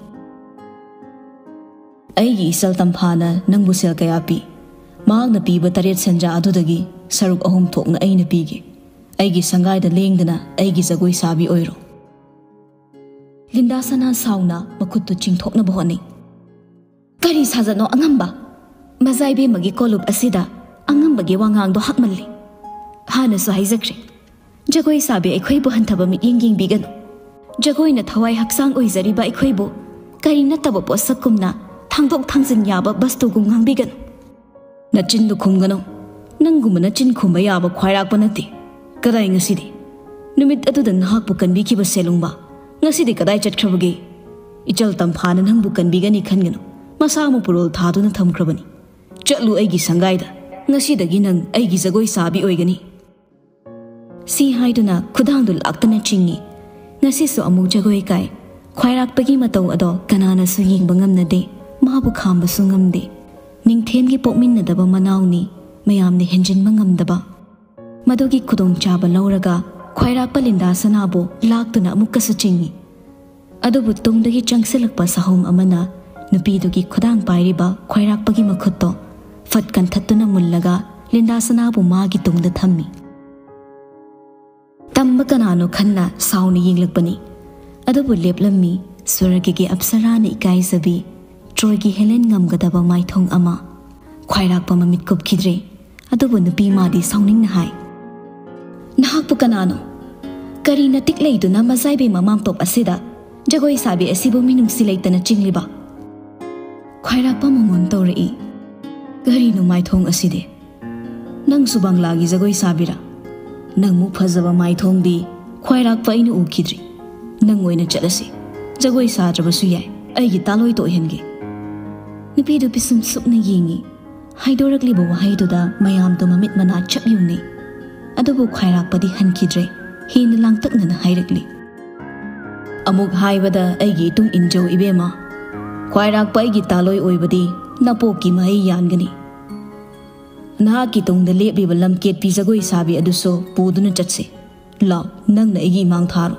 "ꯑꯩꯒꯤ ꯏꯆꯜ ꯇꯝꯐꯥꯅ ꯅꯪꯕꯨ ꯁꯦꯜ ꯀꯌꯥ ꯄꯤ? ꯃꯍꯥꯛꯅ ꯄꯤꯕ ꯇꯔꯦꯠ ꯁꯦꯟꯖꯥ ꯑꯗꯨꯗꯒꯤ ꯁꯔꯨꯛ ꯑꯍꯨꯝ ꯊꯣꯛꯅ ꯑꯩꯅ ꯄꯤꯒꯦ꯫ ꯑꯩꯒꯤ ꯁꯪꯒꯥꯏꯗ ꯂꯦꯡꯗꯅ ꯑꯩꯒꯤ ꯖꯒꯣꯏ ꯁꯥꯕꯤ ꯑꯣꯏꯔꯣ꯫" ꯂꯤꯟꯗꯥ ꯁꯅꯥ ꯁꯥꯎꯅ ꯃꯈꯨꯠꯇꯨ ꯆꯤꯡꯊꯣꯛꯅꯕ ꯍꯣꯠꯅꯩ꯫ "ꯀꯔꯤ ꯁꯥꯖꯠꯅꯣ ꯑꯉꯝꯕ? ꯃꯖꯥꯏꯕꯦꯝꯃꯒꯤ ꯀꯣꯂꯨꯞ ꯑꯁꯤꯗ ꯑꯉꯝꯕꯒꯤ ꯋꯥꯉꯥꯡꯗꯣ ꯍꯥꯞꯃꯜꯂꯤ꯫ ꯍꯥꯟꯅꯁꯨ ꯍꯥꯏꯖꯈ꯭ꯔꯦ, ꯖꯒꯣꯏ ꯁꯥꯕꯤ ꯑꯩꯈꯣꯏꯕꯨ ꯍꯟꯊꯕ ꯃꯤꯠꯌꯦꯡ ꯌꯦꯡꯕꯤꯒꯅꯨ꯫ ꯖꯒꯣꯏꯅ ꯊꯋꯥꯏ ꯍꯛꯆꯥꯡ ꯑꯣꯏꯖꯔꯤꯕ ꯑꯩꯈꯣꯏꯕꯨ ꯀꯔꯤ ꯅꯠꯇꯕ ꯄꯣꯠꯁꯛꯀꯨꯝꯅ ꯊꯥꯡꯗꯣꯛ ꯊꯥꯡꯖꯤꯟ ꯌꯥꯕ ꯕꯁꯇꯨꯒꯨꯝ ꯉꯥꯡꯕꯤꯒꯅꯨ꯫" "ꯅꯆꯤꯟꯗꯨ ꯈꯨꯝꯒꯅꯨ꯫ ꯅꯪꯒꯨꯝꯕꯅ ꯆꯤꯟ ꯈꯨꯝꯕ ꯌꯥꯕ ꯈ꯭ꯋꯥꯏꯔꯥꯛꯄ ꯅꯠꯇꯦ꯫ ꯀꯗꯥꯏ ꯉꯁꯤꯗꯤ? ꯅꯨꯃꯤꯠ ꯑꯗꯨꯗ ꯅꯍꯥꯛꯄꯨ ꯀꯟꯕꯤꯈꯤꯕ ꯁꯦꯂꯨꯡꯕ ꯉꯁꯤꯗꯤ ꯀꯗꯥꯏ ꯆꯠꯈ꯭ꯔꯕꯒꯦ? ꯏꯆꯜ ꯇꯝꯐꯥꯅ ꯅꯪꯕꯨ ꯀꯟꯕꯤꯒꯅꯤ ꯈꯟꯒꯅꯨ꯫ ꯃꯁꯥ ꯑꯃ ꯄꯨꯔꯣꯜ ꯊꯥꯗꯨꯅ ꯊꯝꯈ꯭ꯔꯕꯅꯤ꯫ ꯆꯠꯂꯨ ꯑꯩꯒꯤ ꯁꯪꯒꯥꯏꯗ꯫ ꯉꯁꯤꯗꯒꯤ ꯅꯪ ꯑꯩꯒꯤ ꯖꯒꯣꯏ ꯁꯥꯕꯤ ꯑꯣꯏꯒꯅꯤ꯫" ꯁꯤ ꯍꯥꯏꯗꯨꯅ ꯈꯨꯗꯥꯡꯗꯨ ꯂꯥꯛꯇꯅ ꯆꯤꯡꯏ꯫ ꯉꯁꯤꯁꯨ ꯑꯃꯨꯛ ꯖꯒꯣꯏ ꯀꯥꯏ꯫ ꯈ꯭ꯋꯥꯏꯔꯥꯛꯄꯒꯤ ꯃꯇꯧ ꯑꯗꯣ ꯀꯅꯥꯅꯁꯨ ꯌꯦꯡꯕ ꯉꯝꯅꯗꯦ꯫ ꯃꯥꯕꯨ ꯈꯥꯝꯕꯁꯨ ꯉꯝꯗꯦ꯫ ꯅꯤꯡꯊꯦꯝꯒꯤ ꯄꯣꯛꯃꯤꯟꯅꯗꯕ ꯃꯅꯥꯎꯅꯤ꯫ ꯃꯌꯥꯝꯅ ꯍꯦꯟꯖꯤꯟꯕ ꯉꯝꯗꯕ꯫ ꯃꯗꯨꯒꯤ ꯈꯨꯗꯣꯡꯆꯥꯕ ꯂꯧꯔꯒ ꯈ꯭ꯋꯥꯏꯔꯥꯛꯄ ꯂꯤꯟꯗꯥ ꯁꯅꯥꯕꯨ ꯂꯥꯛꯇꯨꯅ ꯑꯃꯨꯛꯀꯁꯨ ꯆꯤꯡꯏ꯫ ꯑꯗꯨꯕꯨ ꯇꯨꯡꯗꯒꯤ ꯆꯪꯁꯤꯜꯂꯛꯄ ꯁꯥꯍꯣꯝ ꯑꯃꯅ ꯅꯨꯄꯤꯗꯨꯒꯤ ꯈꯨꯗꯥꯡ ꯄꯥꯏꯔꯤꯕ ꯈ꯭ꯋꯥꯏꯔꯥꯛꯄꯒꯤ ꯃꯈꯨꯠꯇꯣ ꯐꯠ ꯀꯟꯊꯠꯇꯨꯅ ꯃꯨꯜꯂꯒ ꯂꯤꯟꯗꯥ ꯁꯅꯥꯕꯨ ꯃꯥꯒꯤ ꯇꯨꯡꯗ ꯊꯝꯃꯤ꯫ ꯇꯝꯕ ꯀꯅꯥꯅꯣ ꯈꯟꯅ ꯁꯥꯎꯅ ꯌꯦꯡꯂꯛꯄꯅꯤ꯫ ꯑꯗꯨꯕꯨ ꯂꯦꯞꯂꯝꯃꯤ ꯁ꯭ꯋꯔꯒꯒꯤ ꯑꯞꯁꯔꯥꯅ ꯏꯀꯥꯏꯖꯕꯤ, ꯇ꯭ꯔꯣꯏꯒꯤ ꯍꯦꯂꯦꯟ ꯉꯝꯒꯗꯕ ꯃꯥꯏꯊꯣꯡ ꯑꯃ꯫ ꯈ꯭ꯋꯥꯏꯔꯥꯛꯄ ꯃꯃꯤꯠ ꯀꯨꯞꯈꯤꯗ꯭ꯔꯦ꯫ ꯑꯗꯨꯕꯨ ꯅꯨꯄꯤ ꯃꯥꯗꯤ ꯁꯥꯎꯅꯤꯡꯅ ꯍꯥꯏ, "ꯅꯍꯥꯛꯄꯨ ꯀꯅꯥꯅꯣ? ꯀꯔꯤ ꯅꯇꯤꯛ ꯂꯩꯗꯨꯅ ꯃꯖꯥꯏꯕꯤ ꯃꯃꯥꯝꯇꯣꯞ ꯑꯁꯤꯗ ꯖꯒꯣꯏ ꯁꯥꯕꯤ ꯑꯁꯤꯕꯨ ꯃꯤꯅꯨꯡꯁꯤ ꯂꯩꯇꯅ ꯆꯤꯡꯂꯤꯕ?" ꯈ꯭ꯋꯥꯏꯔꯥꯛꯄ ꯃꯉꯣꯟ ꯇꯧꯔꯛꯏ, "ꯀꯔꯤꯅꯣ ꯃꯥꯏꯊꯣꯡ ꯑꯁꯤꯗꯤ? ꯅꯪꯁꯨ ꯕꯪꯂꯥꯒꯤ ꯖꯒꯣꯏ ꯁꯥꯕꯤꯔꯥ? ꯅꯪꯃꯨꯛ ꯐꯖꯕ ꯃꯥꯏꯊꯣꯡꯗꯤ "ꯈ꯭ꯋꯥꯏꯔꯥꯛꯄ, ꯑꯩꯅ ꯎꯈꯤꯗ꯭ꯔꯤ꯫ ꯅꯪ ꯑꯣꯏꯅ ꯆꯠꯂꯁꯤ꯫ ꯖꯒꯣꯏ ꯁꯥꯗ꯭ꯔꯕꯁꯨ ꯌꯥꯏ꯫ ꯑꯩꯒꯤ ꯇꯥꯂꯣꯏꯗꯣ ꯑꯣꯏꯍꯟꯒꯦ꯫" ꯅꯨꯄꯤꯗꯨ ꯄꯤꯁꯨꯝ ꯁꯨꯛꯅ ꯌꯦꯡꯉꯤ꯫ ꯍꯥꯏꯗꯣꯔꯛꯂꯤꯕ ꯋꯥꯍꯩꯗꯨꯗ ꯃꯌꯥꯝꯗꯣ ꯃꯃꯤꯠ ꯃꯅꯥ ꯆꯞ ꯌꯨꯡꯅꯩ꯫ ꯑꯗꯨꯕꯨ ꯈ꯭ꯋꯥꯏꯔꯥꯛꯄꯗꯤ ꯍꯟꯈꯤꯗ꯭ꯔꯦ꯫ ꯍꯦꯟꯅ ꯂꯥꯡꯇꯛꯅꯅ ꯍꯥꯏꯔꯛꯂꯤ, "ꯑꯃꯨꯛ ꯍꯥꯏꯕꯗ ꯑꯩꯒꯤ ꯏꯇꯨꯡ ꯏꯟꯖꯧ ꯏꯕꯦꯝꯃ꯫ ꯈ꯭ꯋꯥꯏꯔꯥꯛꯄ ꯑꯩꯒꯤ ꯇꯥꯂꯣꯏ ꯑꯣꯏꯕꯗꯤ ꯅꯄꯣꯛꯀꯤ ꯃꯍꯩ ꯌꯥꯟꯒꯅꯤ꯫ ꯅꯍꯥꯛꯀꯤ ꯇꯨꯡꯗ ꯂꯦꯞꯂꯤꯕ ꯂꯝꯀꯦꯠꯄꯤ ꯖꯒꯣꯏ ꯁꯥꯕꯤ ꯑꯗꯨꯁꯨ ꯄꯨꯗꯨꯅ ꯆꯠꯁꯤ꯫ ꯂꯥꯎ, ꯅꯪꯅ ꯑꯩꯒꯤ ꯏꯃꯥꯡ ꯊꯥꯔꯣ꯫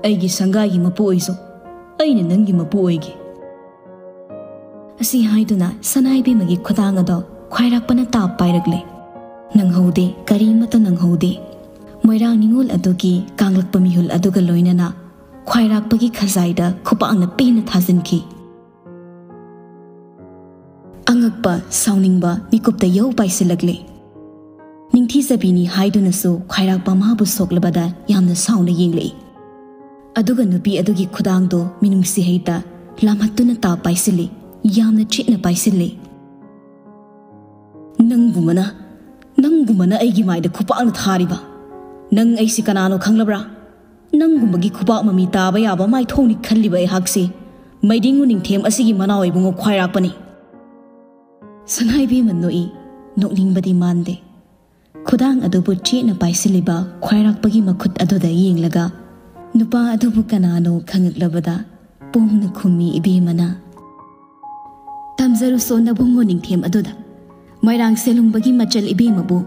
ꯑꯩꯒꯤ ꯁꯪꯒꯥꯏꯒꯤ ꯃꯄꯨ ꯑꯣꯏꯖꯧ꯫ ꯑꯩꯅ ꯅꯪꯒꯤ ꯃꯄꯨ ꯑꯣꯏꯒꯦ꯫" ꯑꯁꯤ ꯍꯥꯏꯗꯨꯅ ꯁꯅꯥꯏꯕꯦꯝꯃꯒꯤ ꯈꯨꯗꯥꯡ ꯑꯗꯣ ꯈ꯭ꯋꯥꯏꯔꯥꯛꯄꯅ ꯇꯥꯞ ꯄꯥꯏꯔꯛꯂꯦ꯫ ꯅꯪꯍꯧꯗꯦ, ꯀꯔꯤꯃꯠꯇ ꯅꯪꯍꯧꯗꯦ꯫ ꯃꯣꯏꯔꯥꯡ ꯅꯤꯉꯣꯜ ꯑꯗꯨꯒꯤ ꯀꯥꯡꯂꯛꯄ ꯃꯤꯍꯨꯜ ꯑꯗꯨꯒ ꯂꯣꯏꯅꯅ ꯈ꯭ꯋꯥꯏꯔꯥꯛꯄꯒꯤ ꯈꯖꯥꯏꯗ ꯈꯨꯄꯥꯛꯅ ꯄꯦꯟꯅ ꯊꯥꯖꯤꯟꯈꯤ꯫ ꯑꯉꯛꯄ, ꯁꯥꯎꯅꯤꯡꯕ ꯃꯤꯀꯨꯞꯇ ꯌꯧ ꯄꯥꯏꯁꯤꯜꯂꯛꯂꯦ꯫ ꯅꯤꯡꯊꯤꯖꯕꯤꯅꯤ ꯍꯥꯏꯗꯨꯅꯁꯨ ꯈ꯭ꯋꯥꯏꯔꯥꯛꯄ ꯃꯥꯕꯨ ꯁꯣꯛꯂꯕꯗ ꯌꯥꯝꯅ ꯁꯥꯎꯅ ꯌꯦꯡꯂꯛꯏ꯫ ꯑꯗꯨꯒ ꯅꯨꯄꯤ ꯑꯗꯨꯒꯤ ꯈꯨꯗꯥꯡꯗꯣ ꯃꯤꯅꯨꯡꯁꯤ ꯍꯩꯇ ꯂꯥꯝꯍꯠꯇꯨꯅ ꯇꯥꯞ ꯄꯥꯏꯁꯤꯜꯂꯤ, ꯌꯥꯝꯅ ꯆꯦꯠꯅ ꯄꯥꯏꯁꯤꯜꯂꯤ꯫ "ꯅꯪꯒꯨꯝꯕꯅ, ꯅꯪꯒꯨꯝꯕꯅ ꯑꯩꯒꯤ ꯃꯥꯏꯗ ꯈꯨꯄꯥꯛꯅ ꯊꯥꯔꯤꯕ꯫ ꯅꯪ ꯑꯩꯁꯤ ꯀꯅꯥꯅꯣ ꯈꯪꯂꯕ꯭ꯔꯥ? ꯅꯪꯒꯨꯝꯕꯒꯤ ꯈꯨꯄꯥꯛ ꯃꯃꯤ ꯇꯥꯕ ꯌꯥꯕ ꯃꯥꯏꯊꯣꯡꯅꯤ ꯈꯜꯂꯤꯕ ꯑꯩꯍꯥꯛꯁꯤ ꯃꯩꯗꯤꯡꯉꯨ ꯅꯤꯡꯊꯦꯝ ꯑꯁꯤꯒꯤ ꯃꯅꯥꯎ ꯏꯕꯨꯡꯉꯣ ꯈ꯭ꯋꯥꯏꯔꯥꯛꯄꯅꯤ꯫" ꯁꯅꯥꯏꯕꯦꯝꯃ ꯅꯣꯛꯏ, ꯅꯣꯛꯅꯤꯡꯕꯗꯤ ꯃꯥꯟꯗꯦ꯫ ꯈꯨꯗꯥꯡ ꯑꯗꯨꯕꯨ ꯆꯦꯠꯅ ꯄꯥꯏꯁꯤꯜꯂꯤꯕ ꯈ꯭ꯋꯥꯏꯔꯥꯛꯄꯒꯤ ꯃꯈꯨꯠ ꯑꯗꯨꯗ ꯌꯦꯡꯂꯒ ꯅꯨꯄꯥ ꯑꯗꯨꯕꯨ ꯀꯅꯥꯅꯣ ꯈꯪꯉꯛꯂꯕꯗ ꯄꯣꯡꯅ ꯈꯨꯝꯃꯤ ꯏꯕꯦꯝꯃꯅ, "ꯇꯝꯖꯔꯨꯁꯣ ꯅꯕꯨꯡꯉꯣ ꯅꯤꯡꯊꯦꯝ ꯑꯗꯨꯗ꯫ ꯃꯣꯏꯔꯥꯡ ꯁꯦꯂꯨꯡꯕꯒꯤ ꯃꯆꯜ ꯏꯕꯦꯝꯃꯕꯨ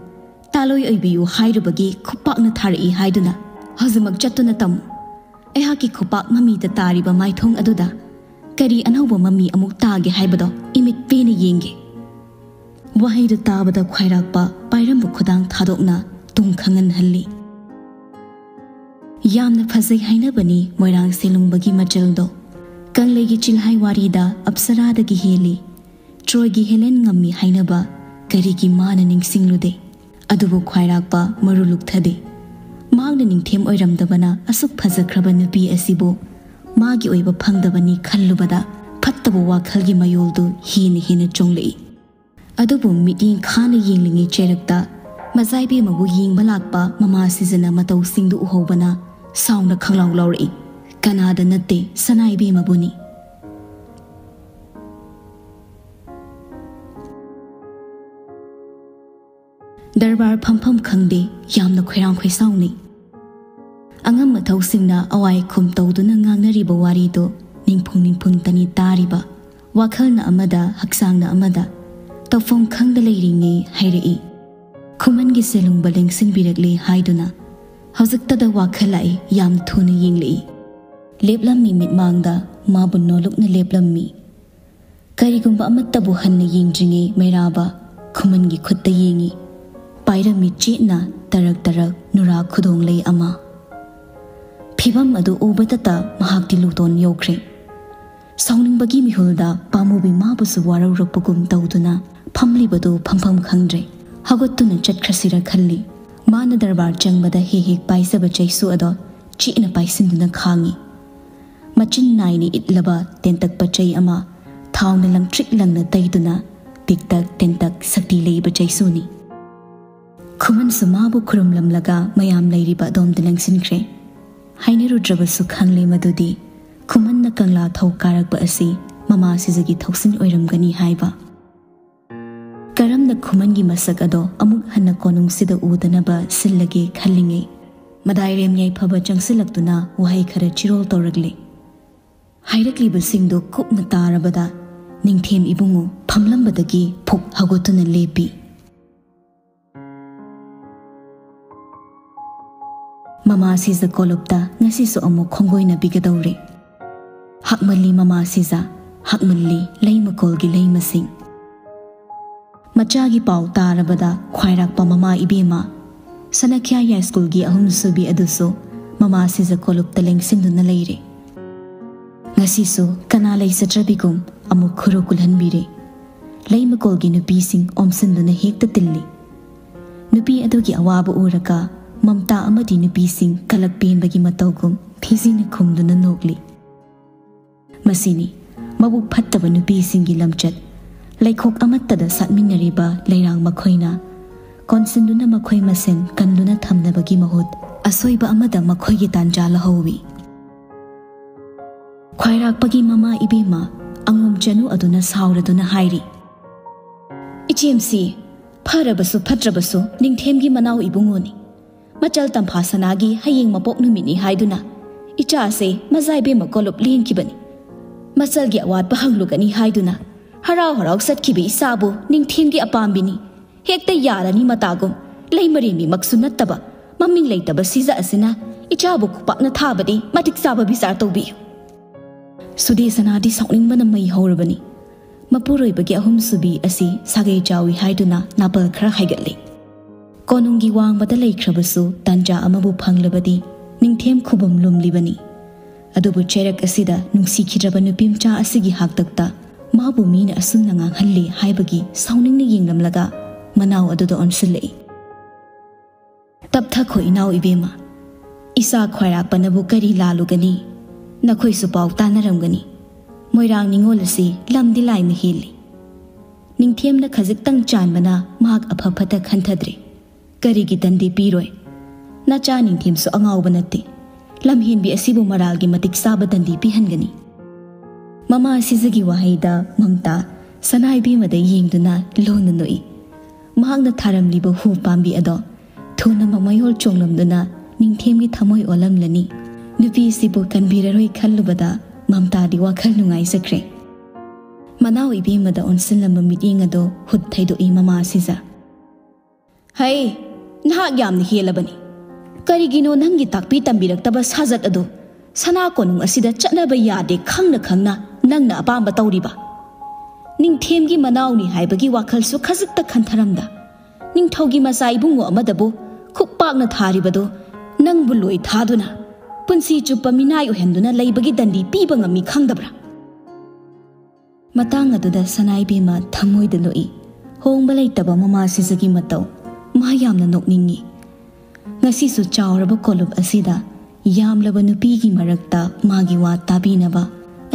ꯇꯥꯂꯣꯏ ꯑꯣꯏꯕꯤꯌꯨ ꯍꯥꯏꯔꯨꯕꯒꯤ ꯈꯨꯄꯥꯛꯅ ꯊꯥꯔꯛꯏ ꯍꯥꯏꯗꯨꯅ ꯍꯧꯖꯤꯛꯃꯛ ꯆꯠꯇꯨꯅ ꯇꯝꯃꯨ꯫ ꯑꯩꯍꯥꯛꯀꯤ ꯈꯨꯄꯥꯛ ꯃꯃꯤꯗ ꯇꯥꯔꯤꯕ ꯃꯥꯏꯊꯣꯡ ꯑꯗꯨꯗ ꯀꯔꯤ ꯑꯅꯧꯕ ꯃꯃꯤ ꯑꯃꯨꯛ ꯇꯥꯒꯦ ꯍꯥꯏꯕꯗꯣ ꯏꯃꯤꯠ ꯄꯦꯟꯅ ꯌꯦꯡꯒꯦ꯫" ꯋꯥꯍꯩꯗꯨ ꯇꯥꯕꯗ ꯈ꯭ꯋꯥꯏꯔꯥꯛꯄ ꯄꯥꯏꯔꯝꯕ ꯈꯨꯗꯥꯡ ꯊꯥꯗꯣꯛꯅ ꯇꯨꯡ ꯈꯪꯍꯟꯍꯜꯂꯤ꯫ ꯌꯥꯝꯅ ꯐꯖꯩ ꯍꯥꯏꯅꯕꯅꯤ ꯃꯣꯏꯔꯥꯡ ꯁꯦꯂꯨꯡꯕꯒꯤ ꯃꯆꯜꯗꯣ꯫ ꯀꯪꯂꯩꯒꯤ ꯆꯤꯜꯍꯥꯏ ꯋꯥꯔꯤꯗ ꯑꯞꯁꯔꯥꯗꯒꯤ ꯍꯦꯜꯂꯤ꯫ ꯇ꯭ꯔꯣꯏꯒꯤ ꯍꯦꯂꯦꯟ ꯉꯝꯃꯤ ꯍꯥꯏꯅꯕ ꯀꯔꯤꯒꯤ ꯃꯥꯅ ꯅꯤꯡꯁꯤꯡꯂꯨꯗꯦ? ꯑꯗꯨꯕꯨ ꯈ꯭ꯋꯥꯏꯔꯥꯛꯄ ꯃꯔꯨ ꯂꯨꯛꯊꯗꯦ꯫ ꯃꯍꯥꯛꯅ ꯅꯤꯡꯊꯦꯝ ꯑꯣꯏꯔꯝꯗꯕꯅ ꯑꯁꯨꯛ ꯐꯖꯈ꯭ꯔꯕ ꯅꯨꯄꯤ ꯑꯁꯤꯕꯨ ꯃꯥꯒꯤ ꯑꯣꯏꯕ ꯐꯪꯗꯕꯅꯤ ꯈꯜꯂꯨꯕꯗ ꯐꯠꯇꯕ ꯋꯥꯈꯜꯒꯤ ꯃꯌꯣꯜꯗꯨ ꯍꯦꯟꯅ ꯍꯦꯟꯅ ꯆꯣꯡꯂꯛꯏ꯫ ꯑꯗꯨꯕꯨ ꯃꯤꯠꯌꯦꯡ ꯈꯥꯅ ꯌꯦꯡꯂꯤꯉꯩ ꯆꯩꯔꯛꯇ ꯃꯖꯥꯏꯕꯦꯝꯃꯕꯨ ꯌꯦꯡꯕ ꯂꯥꯛꯄ ꯃꯃꯥ ꯁꯤꯖꯅ ꯃꯇꯧꯁꯤꯡꯗꯨ ꯎꯍꯧꯕꯅ ꯁꯥꯎꯅ ꯈꯪꯂꯥꯎ ꯂꯥꯎꯔꯛꯏ꯫ ꯀꯅꯥꯗ ꯅꯠꯇꯦ, ꯁꯅꯥ ꯏꯕꯦꯝꯃꯕꯨꯅꯤ꯫ ꯗꯔꯕꯥꯔ ꯐꯝꯐꯝ ꯈꯪꯗꯦ, ꯌꯥꯝꯅ ꯈꯣꯏꯔꯥꯡ ꯈꯣꯏꯁꯥꯎꯅꯩ꯫ ꯑꯉꯝ ꯑꯊꯧꯁꯤꯡꯅ ꯑꯋꯥꯏ ꯈꯨꯝ ꯇꯧꯗꯨꯅ ꯉꯥꯡꯅꯔꯤꯕ ꯋꯥꯔꯤꯗꯨ ꯅꯤꯡꯐꯨꯡ ꯅꯤꯡꯐꯨꯡꯇꯅꯤ ꯇꯥꯔꯤꯕ꯫ ꯋꯥꯈꯜꯅ ꯑꯃꯗ, ꯍꯛꯆꯥꯡꯅ ꯑꯃꯗ, ꯇꯧꯐꯝ ꯈꯪꯗ ꯂꯩꯔꯤꯉꯩ ꯍꯥꯏꯔꯛꯏ꯫ ꯈꯨꯃꯟꯒꯤ ꯁꯦꯂꯨꯡꯕ ꯂꯦꯡꯁꯤꯟꯕꯤꯔꯛꯂꯦ ꯍꯥꯏꯗꯨꯅ꯫ ꯍꯧꯖꯤꯛꯇꯗ ꯋꯥꯈꯜ ꯂꯥꯛꯏ, ꯌꯥꯝ ꯊꯨꯅ ꯌꯦꯡꯂꯛꯏ꯫ ꯂꯦꯞꯂꯝꯃꯤ ꯃꯤꯠꯃꯥꯡꯗ ꯃꯥꯕꯨ ꯅꯣꯂꯨꯛꯅ ꯂꯦꯞꯂꯝꯃꯤ꯫ ꯀꯔꯤꯒꯨꯝꯕ ꯑꯃꯠꯇꯕꯨ ꯍꯟꯅ ꯌꯦꯡꯗ꯭ꯔꯤꯉꯩ ꯃꯩꯔꯥꯕ ꯈꯨꯃꯟꯒꯤ ꯈꯨꯠꯇ ꯌꯦꯡꯉꯤ꯫ ꯄꯥꯏꯔꯝꯃꯤ ꯆꯦꯠꯅ ꯇꯔꯛ ꯇꯔꯛ ꯅꯨꯔꯥ ꯈꯨꯗꯣꯡꯂꯩ ꯑꯃ꯫ ꯐꯤꯚꯝ ꯑꯗꯨ ꯎꯕꯇꯇ ꯃꯍꯥꯛꯇꯤ ꯂꯨꯇꯣꯟ ꯌꯧꯈ꯭ꯔꯦ꯫ ꯁꯥꯎꯅꯤꯡꯕꯒꯤ ꯃꯤꯍꯨꯜꯗ ꯄꯥꯝꯃꯨꯕꯤ ꯃꯥꯕꯨꯁꯨ ꯋꯥꯔꯧꯔꯛꯄꯒꯨꯝ ꯇꯧꯗꯨꯅ ꯐꯝꯂꯤꯕꯗꯨ ꯐꯝꯐꯝ ꯈꯪꯗ꯭ꯔꯦ꯫ ꯍꯧꯒꯠꯇꯨꯅ ꯆꯠꯈ꯭ꯔꯁꯤꯔ ꯈꯜꯂꯤ꯫ ꯃꯥꯅ ꯗꯔꯕꯥꯔ ꯆꯪꯕꯗ ꯍꯦꯛ ꯍꯦꯛ ꯄꯥꯏꯖꯕ ꯆꯩꯁꯨ ꯑꯗꯣ ꯆꯦꯠꯅ ꯄꯥꯏꯁꯤꯟꯗꯨꯅ ꯈꯥꯡꯉꯤ꯫ ꯃꯆꯤꯟ ꯅꯥꯏꯅ ꯏꯠꯂꯕ ꯇꯦꯟꯇꯛꯄ ꯆꯩ ꯑꯃ, ꯊꯥꯎꯅ ꯂꯪꯇ꯭ꯔꯤꯛ ꯂꯪꯅ ꯇꯩꯗꯨꯅ ꯇꯤꯛꯇꯛ ꯇꯦꯟꯇꯛ ꯁꯛꯇꯤ ꯂꯩꯕ ꯆꯩꯁꯨꯅꯤ꯫ ꯈꯨꯃꯟꯁꯨ ꯃꯥꯕꯨ ꯈꯨꯔꯨꯝꯂꯝꯂꯒ ꯃꯌꯥꯝ ꯂꯩꯔꯤꯕ ꯑꯗꯣꯝꯗ ꯂꯦꯡꯁꯤꯟꯈ꯭ꯔꯦ꯫ ꯍꯥꯏꯅꯔꯨꯗ꯭ꯔꯕꯁꯨ ꯈꯪꯂꯦ ꯃꯗꯨꯗꯤ ꯈꯨꯃꯟꯅ ꯀꯪꯂꯥ ꯊꯧ ꯀꯥꯔꯛꯄ ꯑꯁꯤ ꯃꯃꯥ ꯁꯤꯖꯒꯤ ꯊꯧꯁꯤꯟ ꯑꯣꯏꯔꯝꯒꯅꯤ ꯍꯥꯏꯕ꯫ ꯀꯔꯝꯅ ꯈꯨꯃꯟꯒꯤ ꯃꯁꯛ ꯑꯗꯣ ꯑꯃꯨꯛ ꯍꯟꯅ ꯀꯣꯅꯨꯡꯁꯤꯗ ꯎꯗꯅꯕ ꯁꯤꯜꯂꯒꯦ ꯈꯜꯂꯤꯉꯩ, ꯃꯗꯥꯏꯔꯦꯝ ꯌꯥꯏꯐꯕ ꯆꯪꯁꯤꯜꯂꯛꯇꯨꯅ ꯋꯥꯍꯩ ꯈꯔ ꯆꯤꯔꯣꯜ ꯇꯧꯔꯛꯂꯦ꯫ ꯍꯥꯏꯔꯛꯂꯤꯕꯁꯤꯡꯗꯨ ꯀꯨꯞꯅ ꯇꯥꯔꯕꯗ ꯅꯤꯡꯊꯦꯝ ꯏꯕꯨꯡꯉꯣ ꯐꯝꯂꯝꯕꯗꯒꯤ ꯐꯨꯛ ꯍꯧꯒꯠꯇꯨꯅ ꯂꯦꯞꯄꯤ꯫ ꯃꯃꯥ ꯁꯤꯖ ꯀꯣꯂꯨꯞꯇ ꯉꯁꯤꯁꯨ ꯑꯃꯨꯛ ꯈꯣꯡꯒꯣꯏꯅꯕꯤꯒꯗꯧꯔꯦ꯫ ꯍꯥꯛꯃꯜꯂꯤ ꯃꯃꯥ ꯁꯤꯖ, ꯍꯥꯛꯃꯜꯂꯤ ꯂꯩꯃꯀꯣꯜꯒꯤ ꯂꯩꯃꯁꯤꯡ꯫ ꯃꯆꯥꯒꯤ ꯄꯥꯎ ꯇꯥꯔꯕꯗ ꯈ꯭ꯋꯥꯏꯔꯥꯛꯄ ꯃꯃꯥ ꯏꯕꯦꯝꯃ, ꯁꯅꯈ꯭ꯌꯥ ꯌꯥꯏꯁ꯭ꯀꯨꯜꯒꯤ ꯑꯍꯨꯝꯁꯨꯕꯤ ꯑꯗꯨꯁꯨ ꯃꯃꯥ ꯁꯤꯖ ꯀꯣꯂꯨꯞꯇ ꯂꯦꯡꯁꯤꯟꯗꯨꯅ ꯂꯩꯔꯦ꯫ ꯉꯁꯤꯁꯨ ꯀꯅꯥ ꯂꯩꯖꯗ꯭ꯔꯕꯤꯒꯨꯝ ꯑꯃꯨꯛ ꯈꯨꯔꯨ ꯀꯨꯜꯍꯟꯕꯤꯔꯦ꯫ ꯂꯩꯃꯀꯣꯜꯒꯤ ꯅꯨꯄꯤꯁꯤꯡ ꯑꯣꯝꯁꯤꯟꯗꯨꯅ ꯍꯦꯛꯇ ꯇꯤꯜꯂꯤ꯫ ꯅꯨꯄꯤ ꯑꯗꯨꯒꯤ ꯑꯋꯥꯕ ꯎꯔꯒ ꯃꯝꯇꯥ ꯑꯃꯗꯤ ꯅꯨꯄꯤꯁꯤꯡ ꯀꯂꯛ ꯄꯦꯟꯕꯒꯤ ꯃꯇꯧꯒꯨꯝ ꯐꯤꯖꯤꯅ ꯈꯨꯝꯗꯨꯅ ꯅꯣꯛꯂꯤ꯫ ꯃꯁꯤꯅꯤ ꯃꯕꯨꯛ ꯐꯠꯇꯕ ꯅꯨꯄꯤꯁꯤꯡꯒꯤ ꯂꯝꯆꯠ꯫ ꯂꯩꯈꯣꯛ ꯑꯃꯠꯇꯗ ꯁꯥꯠꯃꯤꯟꯅꯔꯤꯕ ꯂꯩꯔꯥꯡ ꯃꯈꯣꯏꯅ ꯀꯣꯟꯁꯤꯟꯗꯨꯅ ꯃꯈꯣꯏ ꯃꯁꯦꯟ ꯀꯟꯗꯨꯅ ꯊꯝꯅꯕꯒꯤ ꯃꯍꯨꯠ ꯑꯁꯣꯏꯕ ꯑꯃꯗ ꯃꯈꯣꯏꯒꯤ ꯇꯥꯟꯖꯥ ꯂꯧꯍꯧꯏ꯫ ꯈ꯭ꯋꯥꯏꯔꯥꯛꯄꯒꯤ ꯃꯃꯥ ꯏꯕꯦꯝꯃ ꯑꯉꯣꯝ ꯆꯅꯨ ꯑꯗꯨꯅ ꯁꯥꯎꯔꯗꯨꯅ ꯍꯥꯏꯔꯤ, "ꯏꯆꯦꯝꯁꯤ, ꯐꯔꯕꯁꯨ ꯐꯠꯇ꯭ꯔꯕꯁꯨ ꯅꯤꯡꯊꯦꯝꯒꯤ ꯃꯅꯥꯎ ꯏꯕꯨꯡꯉꯣꯅꯤ꯫ ꯃꯆꯜ ꯇꯝꯐꯥ ꯁꯅꯥꯒꯤ ꯍꯌꯦꯡ ꯃꯄꯣꯛ ꯅꯨꯃꯤꯠꯅꯤ ꯍꯥꯏꯗꯨꯅ ꯏꯆꯥꯁꯦ ꯃꯖꯥ ꯏꯕꯦꯝꯃ ꯀꯣꯂꯨꯞ ꯂꯦꯟꯈꯤꯕꯅꯤ꯫ ꯃꯆꯜꯒꯤ ꯑꯋꯥꯠꯄ ꯍꯪꯂꯨꯒꯅꯤ ꯍꯥꯏꯗꯨꯅ ꯍꯔꯥꯎ ꯍꯔꯥꯎ ꯆꯠꯈꯤꯕ ꯏꯆꯥꯕꯨ ꯅꯤꯡꯊꯦꯝꯒꯤ ꯑꯄꯥꯝꯕꯤꯅꯤ꯫ ꯍꯦꯛꯇ ꯌꯥꯔꯅꯤ ꯃꯇꯥꯒꯨꯝ꯫ ꯂꯩꯃꯔꯦꯝꯕꯤꯃꯛꯁꯨ ꯅꯠꯇꯕ, ꯃꯃꯤꯡ ꯂꯩꯇꯕ ꯁꯤꯖ ꯑꯁꯤꯅ ꯏꯆꯥꯕꯨ ꯈꯨꯄꯥꯛꯅ ꯊꯥꯕꯗꯤ ꯃꯇꯤꯛ ꯆꯥꯕ ꯕꯤꯆꯥꯔ ꯇꯧꯕꯤꯌꯨ"꯫ ꯁꯨꯗꯦꯁꯅꯥꯗꯤ ꯁꯥꯎꯅꯤꯡꯕꯅ ꯃꯩ ꯍꯧꯔꯕꯅꯤ꯫ ꯃꯄꯨꯔꯣꯏꯕꯒꯤ ꯑꯍꯨꯝꯁꯨꯕꯤ ꯑꯁꯤ ꯁꯥꯒꯩ ꯆꯥꯎꯏ ꯍꯥꯏꯗꯨꯅ ꯅꯥꯄꯜ ꯈꯔ ꯍꯥꯏꯒꯠꯂꯤ꯫ ꯀꯣꯅꯨꯡꯒꯤ ꯋꯥꯡꯃꯗ ꯂꯩꯈ꯭ꯔꯕꯁꯨ ꯇꯥꯟꯖꯥ ꯑꯃꯕꯨ ꯐꯪꯂꯕꯗꯤ ꯅꯤꯡꯊꯦꯝ ꯈꯨꯕꯝ ꯂꯨꯝꯂꯤꯕꯅꯤ꯫ ꯑꯗꯨꯕꯨ ꯆꯩꯔꯛ ꯑꯁꯤꯗ ꯅꯨꯡꯁꯤꯈꯤꯗ꯭ꯔꯕ ꯅꯨꯄꯤꯃꯆꯥ ꯑꯁꯤꯒꯤ ꯍꯥꯛꯇꯛꯇ ꯃꯥꯕꯨ ꯃꯤꯅ ꯑꯁꯨꯝꯅ ꯉꯥꯡꯍꯜꯂꯤ ꯍꯥꯏꯕꯒꯤ ꯁꯥꯎꯅꯤꯡꯅ ꯌꯦꯡꯂꯝꯂꯒ ꯃꯅꯥꯎ ꯑꯗꯨꯗ ꯑꯣꯟꯁꯤꯜꯂꯛꯏ꯫ "ꯇꯞꯊꯈꯣ ꯏꯅꯥꯎ ꯏꯕꯦꯝꯃ꯫ ꯏꯆꯥ ꯈ꯭ꯋꯥꯏꯔꯥꯛꯄꯅꯕꯨ ꯀꯔꯤ ꯂꯥꯜꯂꯨꯒꯅꯤ? ꯅꯈꯣꯏꯁꯨ ꯄꯥꯎ ꯇꯥꯅꯔꯝꯒꯅꯤ꯫ ꯃꯣꯏꯔꯥꯡ ꯅꯤꯉꯣꯜ ꯑꯁꯤ ꯂꯝꯗꯤ ꯂꯥꯏꯅ ꯍꯦꯜꯂꯤ"꯫ ꯅꯤꯡꯊꯦꯝꯅ ꯈꯖꯤꯛꯇꯪ ꯆꯥꯟꯕꯅ ꯃꯍꯥꯛ ꯑꯐ ꯐꯠꯇ ꯈꯟꯊꯗ꯭ꯔꯦ꯫ "ꯀꯔꯤꯒꯤ ꯗꯟꯗꯤ ꯄꯤꯔꯣꯏ? ꯅꯆꯥ ꯅꯤꯡꯊꯦꯝꯁꯨ ꯑꯉꯥꯎꯕ ꯅꯠꯇꯦ꯫ ꯂꯝꯍꯦꯟꯕꯤ ꯑꯁꯤꯕꯨ ꯃꯔꯥꯜꯒꯤ ꯃꯇꯤꯛ ꯆꯥꯕ ꯗꯟꯗꯤ ꯄꯤꯍꯟꯒꯅꯤ"꯫ ꯃꯃꯥ ꯁꯤꯖꯒꯤ ꯋꯥꯍꯩꯗ ꯃꯝꯇꯥ ꯁꯅꯥꯏꯕꯦꯝꯃꯗ ꯌꯦꯡꯗꯨꯅ ꯂꯣꯟꯅ ꯅꯣꯛꯏ꯫ ꯃꯍꯥꯛꯅ ꯊꯥꯔꯝꯂꯤꯕ ꯍꯨ ꯄꯥꯝꯕꯤ ꯑꯗꯣ ꯊꯨꯅ ꯃꯃꯌꯣꯜ ꯆꯣꯡꯂꯝꯗꯨꯅ ꯅꯤꯡꯊꯦꯝꯒꯤ ꯊꯃꯣꯏ ꯑꯣꯜꯂꯝꯂꯅꯤ꯫ ꯅꯨꯄꯤꯁꯤꯕꯨ ꯀꯟꯕꯤꯔꯔꯣꯏ ꯈꯜꯂꯨꯕꯗ ꯃꯝꯇꯥꯗꯤ ꯋꯥꯈꯜ ꯅꯨꯡꯉꯥꯏꯖꯈ꯭ꯔꯦ꯫ ꯃꯅꯥꯎ ꯏꯕꯦꯝꯃꯗ ꯑꯣꯟꯁꯤꯜꯂꯝꯕ ꯃꯤꯠꯌꯦꯡ ꯑꯗꯣ ꯍꯨꯠ ꯊꯩꯗꯣꯛꯏ ꯃꯃꯥ ꯁꯤꯖ꯫ "ꯍꯩ, ꯅꯍꯥꯛ ꯌꯥꯝꯅ ꯍꯦꯜꯂꯕꯅꯤ꯫ ꯀꯔꯤꯒꯤꯅꯣ ꯅꯪꯒꯤ ꯇꯥꯛꯄꯤ ꯇꯝꯕꯤꯔꯛꯇꯕ ꯁꯥꯖꯠ ꯑꯗꯨ ꯁꯅꯥ ꯀꯣꯅꯨꯡ ꯑꯁꯤꯗ ꯆꯠꯅꯕ ꯌꯥꯗꯦ ꯈꯪꯅ ꯈꯪꯅ ꯅꯪꯅ ꯑꯄꯥꯝꯕ ꯇꯧꯔꯤꯕ? ꯅꯤꯡꯊꯦꯝꯒꯤ ꯃꯅꯥꯎꯅꯤ ꯍꯥꯏꯕꯒꯤ ꯋꯥꯈꯜꯁꯨ ꯈꯖꯤꯛꯇ ꯈꯟꯊꯔꯝꯗ, ꯅꯤꯡꯊꯧꯒꯤ ꯃꯆꯥ ꯏꯕꯨꯡꯉꯣ ꯑꯃꯗꯕꯨ ꯈꯨꯛ ꯄꯥꯛꯅ ꯊꯥꯔꯤꯕꯗꯨ ꯅꯪꯕꯨ ꯂꯣꯏ ꯊꯥꯗꯨꯅ ꯄꯨꯟꯁꯤ ꯆꯨꯞꯄ ꯃꯤꯅꯥꯏ ꯑꯣꯏꯍꯟꯗꯨꯅ ꯂꯩꯕꯒꯤ ꯗꯟꯗꯤ ꯄꯤꯕ ꯉꯝꯃꯤ ꯈꯪꯗꯕ꯭ꯔꯥ?" ꯃꯇꯥꯡ ꯑꯗꯨꯗ ꯁꯅꯥꯏꯕꯦꯝꯃ ꯊꯃꯣꯏꯗ ꯅꯣꯛꯏ꯫ ꯍꯣꯡꯕ ꯂꯩꯇꯕ ꯃꯃꯥ ꯁꯤꯖꯒꯤ ꯃꯇꯧ꯫ ꯃꯥ ꯌꯥꯝꯅ ꯅꯣꯛꯅꯤꯡꯉꯤ꯫ ꯉꯁꯤꯁꯨ ꯆꯥꯎꯔꯕ ꯀꯣꯂꯨꯞ ꯑꯁꯤꯗ ꯌꯥꯝꯂꯕ ꯅꯨꯄꯤꯒꯤ ꯃꯔꯛꯇ ꯃꯥꯒꯤ ꯋꯥ ꯇꯥꯕꯤꯅꯕ,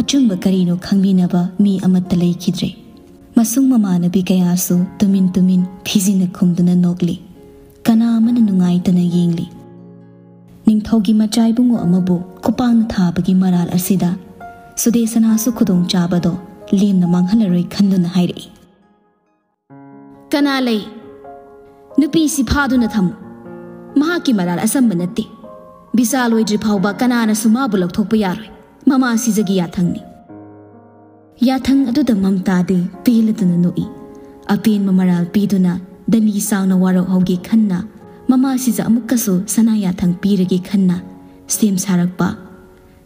ꯑꯆꯨꯝꯕ ꯀꯔꯤꯅꯣ ꯈꯪꯕꯤꯅꯕ ꯃꯤ ꯑꯃꯠꯇ ꯂꯩꯈꯤꯗ꯭ꯔꯦ꯫ ꯃꯁꯨꯡ ꯃꯃꯥꯟꯅꯕꯤ ꯀꯌꯥꯁꯨ ꯇꯨꯃꯤꯟ ꯇꯨꯃꯤꯟ ꯐꯤꯖꯤꯟꯅ ꯈꯨꯝꯗꯨꯅ ꯅꯣꯛꯂꯤ꯫ ꯀꯅꯥ ꯑꯃꯅ ꯅꯨꯡꯉꯥꯏꯇꯅ ꯌꯦꯡꯂꯤ꯫ ꯅꯤꯡꯊꯧꯒꯤ ꯃꯆꯥ ꯏꯕꯨꯡꯉꯣ ꯑꯃꯕꯨ ꯈꯨꯄꯥꯛꯅ ꯊꯥꯕꯒꯤ ꯃꯔꯥꯜ ꯑꯁꯤꯗ ꯁꯨꯗꯦꯁꯅꯥꯁꯨ ꯈꯨꯗꯣꯡꯆꯥꯕꯗꯣ ꯂꯦꯝꯅ ꯃꯥꯡꯍꯜꯂꯔꯣꯏ ꯈꯟꯗꯨꯅ ꯍꯥꯏꯔꯛꯏ꯫ "ꯀꯅꯥ ꯂꯩ? ꯅꯨꯄꯤꯁꯤ ꯐꯥꯗꯨꯅ ꯊꯝꯃꯨ꯫ ꯃꯍꯥꯛꯀꯤ ꯃꯔꯥꯜ ꯑꯆꯝꯕ ꯅꯠꯇꯦ꯫ ꯕꯤꯆꯥꯔ ꯂꯣꯏꯗ꯭ꯔꯤ ꯐꯥꯎꯕ ꯀꯅꯥꯅꯁꯨ ꯃꯥꯕꯨ ꯂꯧꯊꯣꯛꯄ ꯌꯥꯔꯣꯏ꯫ ꯃꯃꯥ ꯁꯤꯖꯒꯤ ꯌꯥꯊꯪꯅꯤ꯫" ꯌꯥꯊꯪ ꯑꯗꯨꯗ ꯃꯝꯇꯥꯗꯤ ꯄꯦꯜꯂꯗꯨꯅ ꯅꯣꯛꯏ꯫ ꯑꯄꯦꯟꯕ ꯃꯔꯥꯜ ꯄꯤꯗꯨꯅ ꯗꯟꯗꯤ ꯆꯥꯎꯅ ꯋꯥꯔꯧꯍꯧꯒꯦ ꯈꯟꯅ, ꯃꯃꯥ ꯁꯤꯖ ꯑꯃꯨꯛꯀꯁꯨ ꯁꯅꯥ ꯌꯥꯊꯪ ꯄꯤꯔꯒꯦ ꯈꯟꯅ ꯁꯦꯝ ꯁꯥꯔꯛꯄ꯫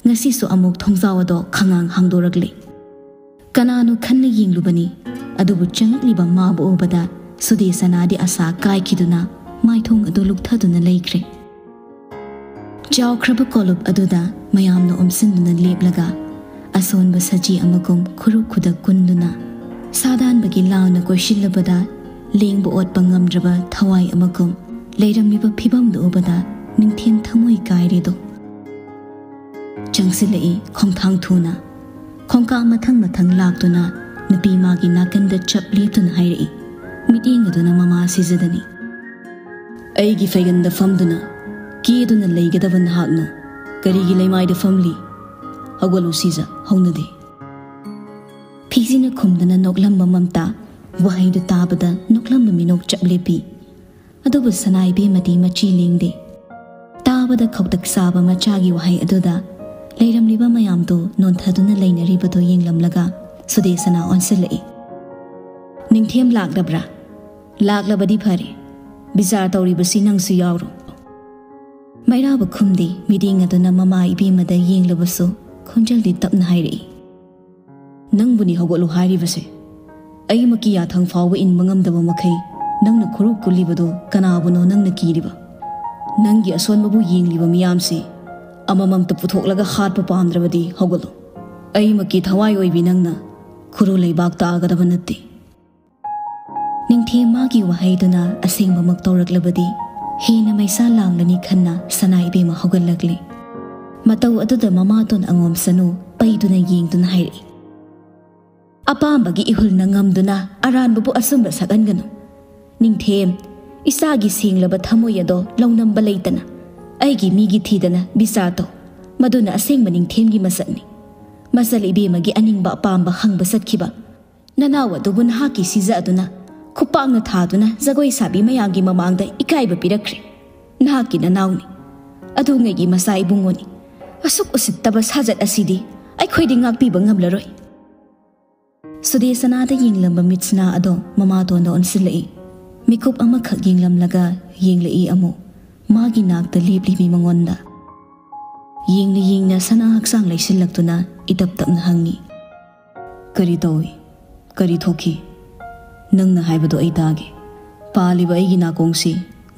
ꯉꯁꯤꯁꯨ ꯑꯃꯨꯛ ꯊꯣꯡꯖꯥꯎ ꯑꯗꯣ ꯈꯉꯥꯡ ꯍꯥꯡꯗꯣꯔꯛꯂꯦ꯫ ꯀꯅꯥꯅꯣ ꯈꯟꯅ ꯌꯦꯡꯂꯨꯕꯅꯤ, ꯑꯗꯨꯕꯨ ꯆꯪꯂꯛꯂꯤꯕ ꯃꯥꯕꯨ ꯎꯕꯗ ꯁꯨꯗꯦꯁꯅꯥꯗꯤ ꯑꯁꯥ ꯀꯥꯏꯈꯤꯗꯨꯅ ꯃꯥꯏꯊꯣꯡ ꯑꯗꯨ ꯂꯨꯛꯊꯗꯨꯅ ꯂꯩꯈ꯭ꯔꯦ꯫ ꯆꯥꯎꯈ꯭ꯔꯕ ꯀꯣꯂꯨꯞ ꯑꯗꯨꯗ ꯃꯌꯥꯝꯅ ꯑꯣꯝꯁꯤꯟꯗꯨꯅ ꯂꯦꯞꯂꯒ, ꯑꯁꯣꯟꯕ ꯁꯖꯤ ꯑꯃꯒꯨꯝ ꯈꯨꯔꯨ ꯈꯨꯗꯛ ꯀꯨꯟꯗꯨꯅ, ꯁꯥꯗꯥꯟꯕꯒꯤ ꯂꯥꯎꯅ ꯀꯣꯏꯁꯤꯜꯂꯕꯗ ꯂꯦꯡꯕ ꯑꯣꯠꯄ ꯉꯝꯗ꯭ꯔꯕ ꯊꯋꯥꯏ ꯑꯃꯒꯨꯝ ꯂꯩꯔꯝꯂꯤꯕ ꯐꯤꯕꯝꯗꯨ ꯎꯕꯗ ꯅꯤꯡꯊꯦꯝ ꯊꯃꯣꯏ ꯀꯥꯏꯔꯦꯗꯣ꯫ ꯆꯪꯁꯤꯜꯂꯛꯏ ꯈꯣꯡꯊꯥꯡ ꯊꯨꯅ꯫ ꯈꯣꯡꯀꯥꯞ ꯃꯊꯪ ꯃꯊꯪ ꯂꯥꯛꯇꯨꯅ ꯅꯨꯄꯤ ꯃꯥꯒꯤ ꯅꯥꯀꯟꯗ ꯆꯞ ꯂꯦꯞꯇꯨꯅ ꯍꯥꯏꯔꯛꯏ꯫ ꯃꯤꯠꯌꯦꯡ ꯑꯗꯨꯅ ꯃꯃꯥ ꯁꯤꯖꯗꯅꯤ꯫ "ꯑꯩꯒꯤ ꯐꯩꯒꯟꯗ ꯐꯝꯗꯨꯅ ꯀꯦꯗꯨꯅ ꯂꯩꯒꯗꯕ ꯅꯍꯥꯛꯅ ꯀꯔꯤꯒꯤ ꯂꯩꯃꯥꯏꯗ ꯐꯝꯂꯤ? ꯍꯧꯒꯠꯂꯨ ꯁꯤꯖ, ꯍꯧꯅꯗꯦ꯫" ꯐꯤꯖꯤꯅ ꯈꯨꯝꯗꯨꯅ ꯅꯣꯛꯂꯝꯕ ꯃꯝꯇꯥ ꯋꯥꯍꯩꯗꯨ ꯇꯥꯕꯗ ꯅꯣꯛꯂꯝꯕ ꯃꯤꯅꯣꯛ ꯆꯞ ꯂꯦꯞꯄꯤ꯫ ꯑꯗꯨꯕꯨ ꯁꯅꯥ ꯏꯕꯦꯝꯃꯗꯤ ꯃꯆꯤ ꯂꯦꯡꯗꯦ꯫ ꯇꯥꯕꯗ ꯈꯧꯇꯛ ꯆꯥꯕ ꯃꯆꯥꯒꯤ ꯋꯥꯍꯩ ꯑꯗꯨꯗ ꯂꯩꯔꯝꯂꯤꯕ ꯃꯌꯥꯝꯗꯨ ꯅꯣꯟꯊꯗꯨꯅ ꯂꯩꯅꯔꯤꯕꯗꯨ ꯌꯦꯡꯂꯝꯂꯒ ꯁꯨꯗꯦꯁꯅꯥ ꯑꯣꯟꯁꯤꯜꯂꯛꯏ꯫ "ꯅꯤꯡꯊꯦꯝ ꯂꯥꯛꯂꯕ꯭ꯔꯥ? ꯂꯥꯛꯂꯕꯗꯤ ꯐꯔꯦ꯫ ꯕꯤꯆꯥꯔ ꯇꯧꯔꯤꯕꯁꯤ ꯅꯪꯁꯨ ꯌꯥꯎꯔꯣ꯫" ꯃꯩꯔꯥꯕ ꯈꯨꯝꯗꯦ꯫ ꯃꯤꯠꯌꯦꯡ ꯑꯗꯨꯅ ꯃꯃꯥ ꯏꯕꯦꯝꯃꯗ ꯌꯦꯡꯂꯕꯁꯨ ꯈꯣꯟꯖꯦꯜꯗꯤ ꯇꯞꯅ ꯍꯥꯏꯔꯛꯏ꯫ "ꯅꯪꯕꯨꯅꯤ ꯍꯧꯒꯠꯂꯨ ꯍꯥꯏꯔꯤꯕꯁꯦ꯫ ꯑꯩꯃꯛꯀꯤ ꯌꯥꯊꯪ ꯐꯥꯎꯕ ꯏꯟꯕ ꯉꯝꯗꯕ ꯃꯈꯩ ꯅꯪꯅ ꯈꯨꯔꯨ ꯀꯨꯜꯂꯤꯕꯗꯨ ꯀꯅꯥꯕꯨꯅꯣ ꯅꯪꯅ ꯀꯤꯔꯤꯕ? ꯅꯪꯒꯤ ꯑꯁꯣꯟꯕꯕꯨ ꯌꯦꯡꯂꯤꯕ ꯃꯤꯌꯥꯝꯁꯤ ꯑꯃꯃꯝꯇ ꯄꯨꯊꯣꯛꯂꯒ ꯍꯥꯠꯄ ꯄꯥꯝꯗ꯭ꯔꯕꯗꯤ ꯍꯧꯒꯠꯂꯨ꯫ ꯑꯩꯃꯛꯀꯤ ꯊꯋꯥꯏ ꯑꯣꯏꯕꯤ ꯅꯪꯅ ꯈꯨꯔꯨ ꯂꯩꯕꯥꯛ ꯇꯥꯒꯗꯕ ꯅꯠꯇꯦ꯫" ꯅꯤꯡꯊꯦꯝ ꯃꯥꯒꯤ ꯋꯥꯍꯩꯗꯨꯅ ꯑꯁꯦꯡꯕꯃꯛ ꯇꯧꯔꯛꯂꯕꯗꯤ ꯍꯦꯟꯅ ꯃꯩꯁꯥ ꯂꯥꯡꯂꯅꯤ ꯈꯟꯅ ꯁꯅꯥ ꯏꯕꯦꯝꯃ ꯍꯧꯒꯠꯂꯛꯂꯦ꯫ ꯃꯇꯧ ꯑꯗꯨꯗ ꯃꯃꯥꯇꯣꯟ ꯑꯉꯣꯝꯁꯅꯨ ꯄꯩꯗꯨꯅ ꯌꯦꯡꯗꯨꯅ ꯍꯥꯏꯔꯛꯏ꯫ "ꯑꯄꯥꯝꯕꯒꯤ ꯏꯍꯨꯜꯅ ꯉꯝꯗꯨꯅ ꯑꯔꯥꯟꯕꯕꯨ ꯑꯆꯨꯝꯕ ꯁꯛꯍꯟꯒꯅꯨ꯫ ꯅꯤꯡꯊꯦꯝ, ꯏꯆꯥꯒꯤ ꯁꯦꯡꯂꯕ ꯊꯃꯣꯏ ꯑꯗꯣ ꯂꯧꯅꯝꯕ ꯂꯩꯇꯅ ꯑꯩꯒꯤ ꯃꯤꯒꯤ ꯊꯤꯗꯅ ꯕꯤꯆꯥꯔ ꯇꯧ꯫ ꯃꯗꯨꯅ ꯑꯁꯦꯡꯕ ꯅꯤꯡꯊꯦꯝꯒꯤ ꯃꯁꯛꯅꯤ꯫ ꯃꯆꯜ ꯏꯕꯦꯝꯃꯒꯤ ꯑꯅꯤꯡꯕ ꯑꯄꯥꯝꯕ ꯍꯪꯕ ꯆꯠꯈꯤꯕ ꯅꯅꯥꯎ ꯑꯗꯨꯕꯨ ꯅꯍꯥꯛꯀꯤ ꯁꯤꯖ ꯑꯗꯨꯅ ꯈꯨꯄꯥꯛꯅ ꯊꯥꯗꯨꯅ ꯖꯒꯣꯏ ꯁꯥꯕꯤ ꯃꯌꯥꯝꯒꯤ ꯃꯃꯥꯡꯗ ꯏꯀꯥꯏꯕ ꯄꯤꯔꯛꯈ꯭ꯔꯦ꯫ ꯅꯍꯥꯛꯀꯤ ꯅꯅꯥꯎꯅꯤ꯫ ꯑꯗꯨꯉꯩꯒꯤ ꯃꯆꯥ ꯏꯕꯨꯡꯉꯣꯅꯤ꯫ ꯑꯁꯨꯛ ꯎꯁꯤꯠꯇꯕ ꯁꯥꯖꯠ ꯑꯁꯤꯗꯤ ꯑꯩꯈꯣꯏꯗꯤ ꯉꯥꯛꯄꯤꯕ ꯉꯝꯂꯔꯣꯏ꯫ ꯁꯨꯗꯦꯁꯅꯥꯗ ꯌꯦꯡꯂꯝꯕ ꯃꯤꯠꯁꯅꯥ ꯑꯗꯣ ꯃꯃꯥꯇꯣꯟꯗ ꯑꯣꯟꯁꯤꯜꯂꯛꯏ꯫ ꯃꯤꯀꯨꯞ ꯑꯃꯈꯛ ꯌꯦꯡꯂꯝꯂꯒ ꯌꯦꯡꯂꯛꯏ ꯑꯃꯨꯛ꯫ ꯃꯥꯒꯤ ꯅꯥꯛꯇ ꯂꯦꯞꯂꯤꯕꯤ ꯃꯉꯣꯟꯗ꯫ ꯌꯦꯡꯅ ꯌꯦꯡꯅ ꯁꯅꯥ ꯍꯛꯆꯥꯡ ꯂꯩꯁꯤꯜꯂꯛꯇꯨꯅ ꯏꯇꯞ ꯇꯞꯅ ꯍꯪꯉꯤ꯫ "ꯀꯔꯤ ꯇꯧꯏ? ꯀꯔꯤ ꯊꯣꯛꯈꯤ? ꯅꯪꯅ ꯍꯥꯏꯕꯗꯣ ꯑꯩ ꯇꯥꯒꯦ꯫ ꯄꯥꯜꯂꯤꯕ ꯑꯩꯒꯤ ꯅꯥꯀꯣꯡꯁꯤ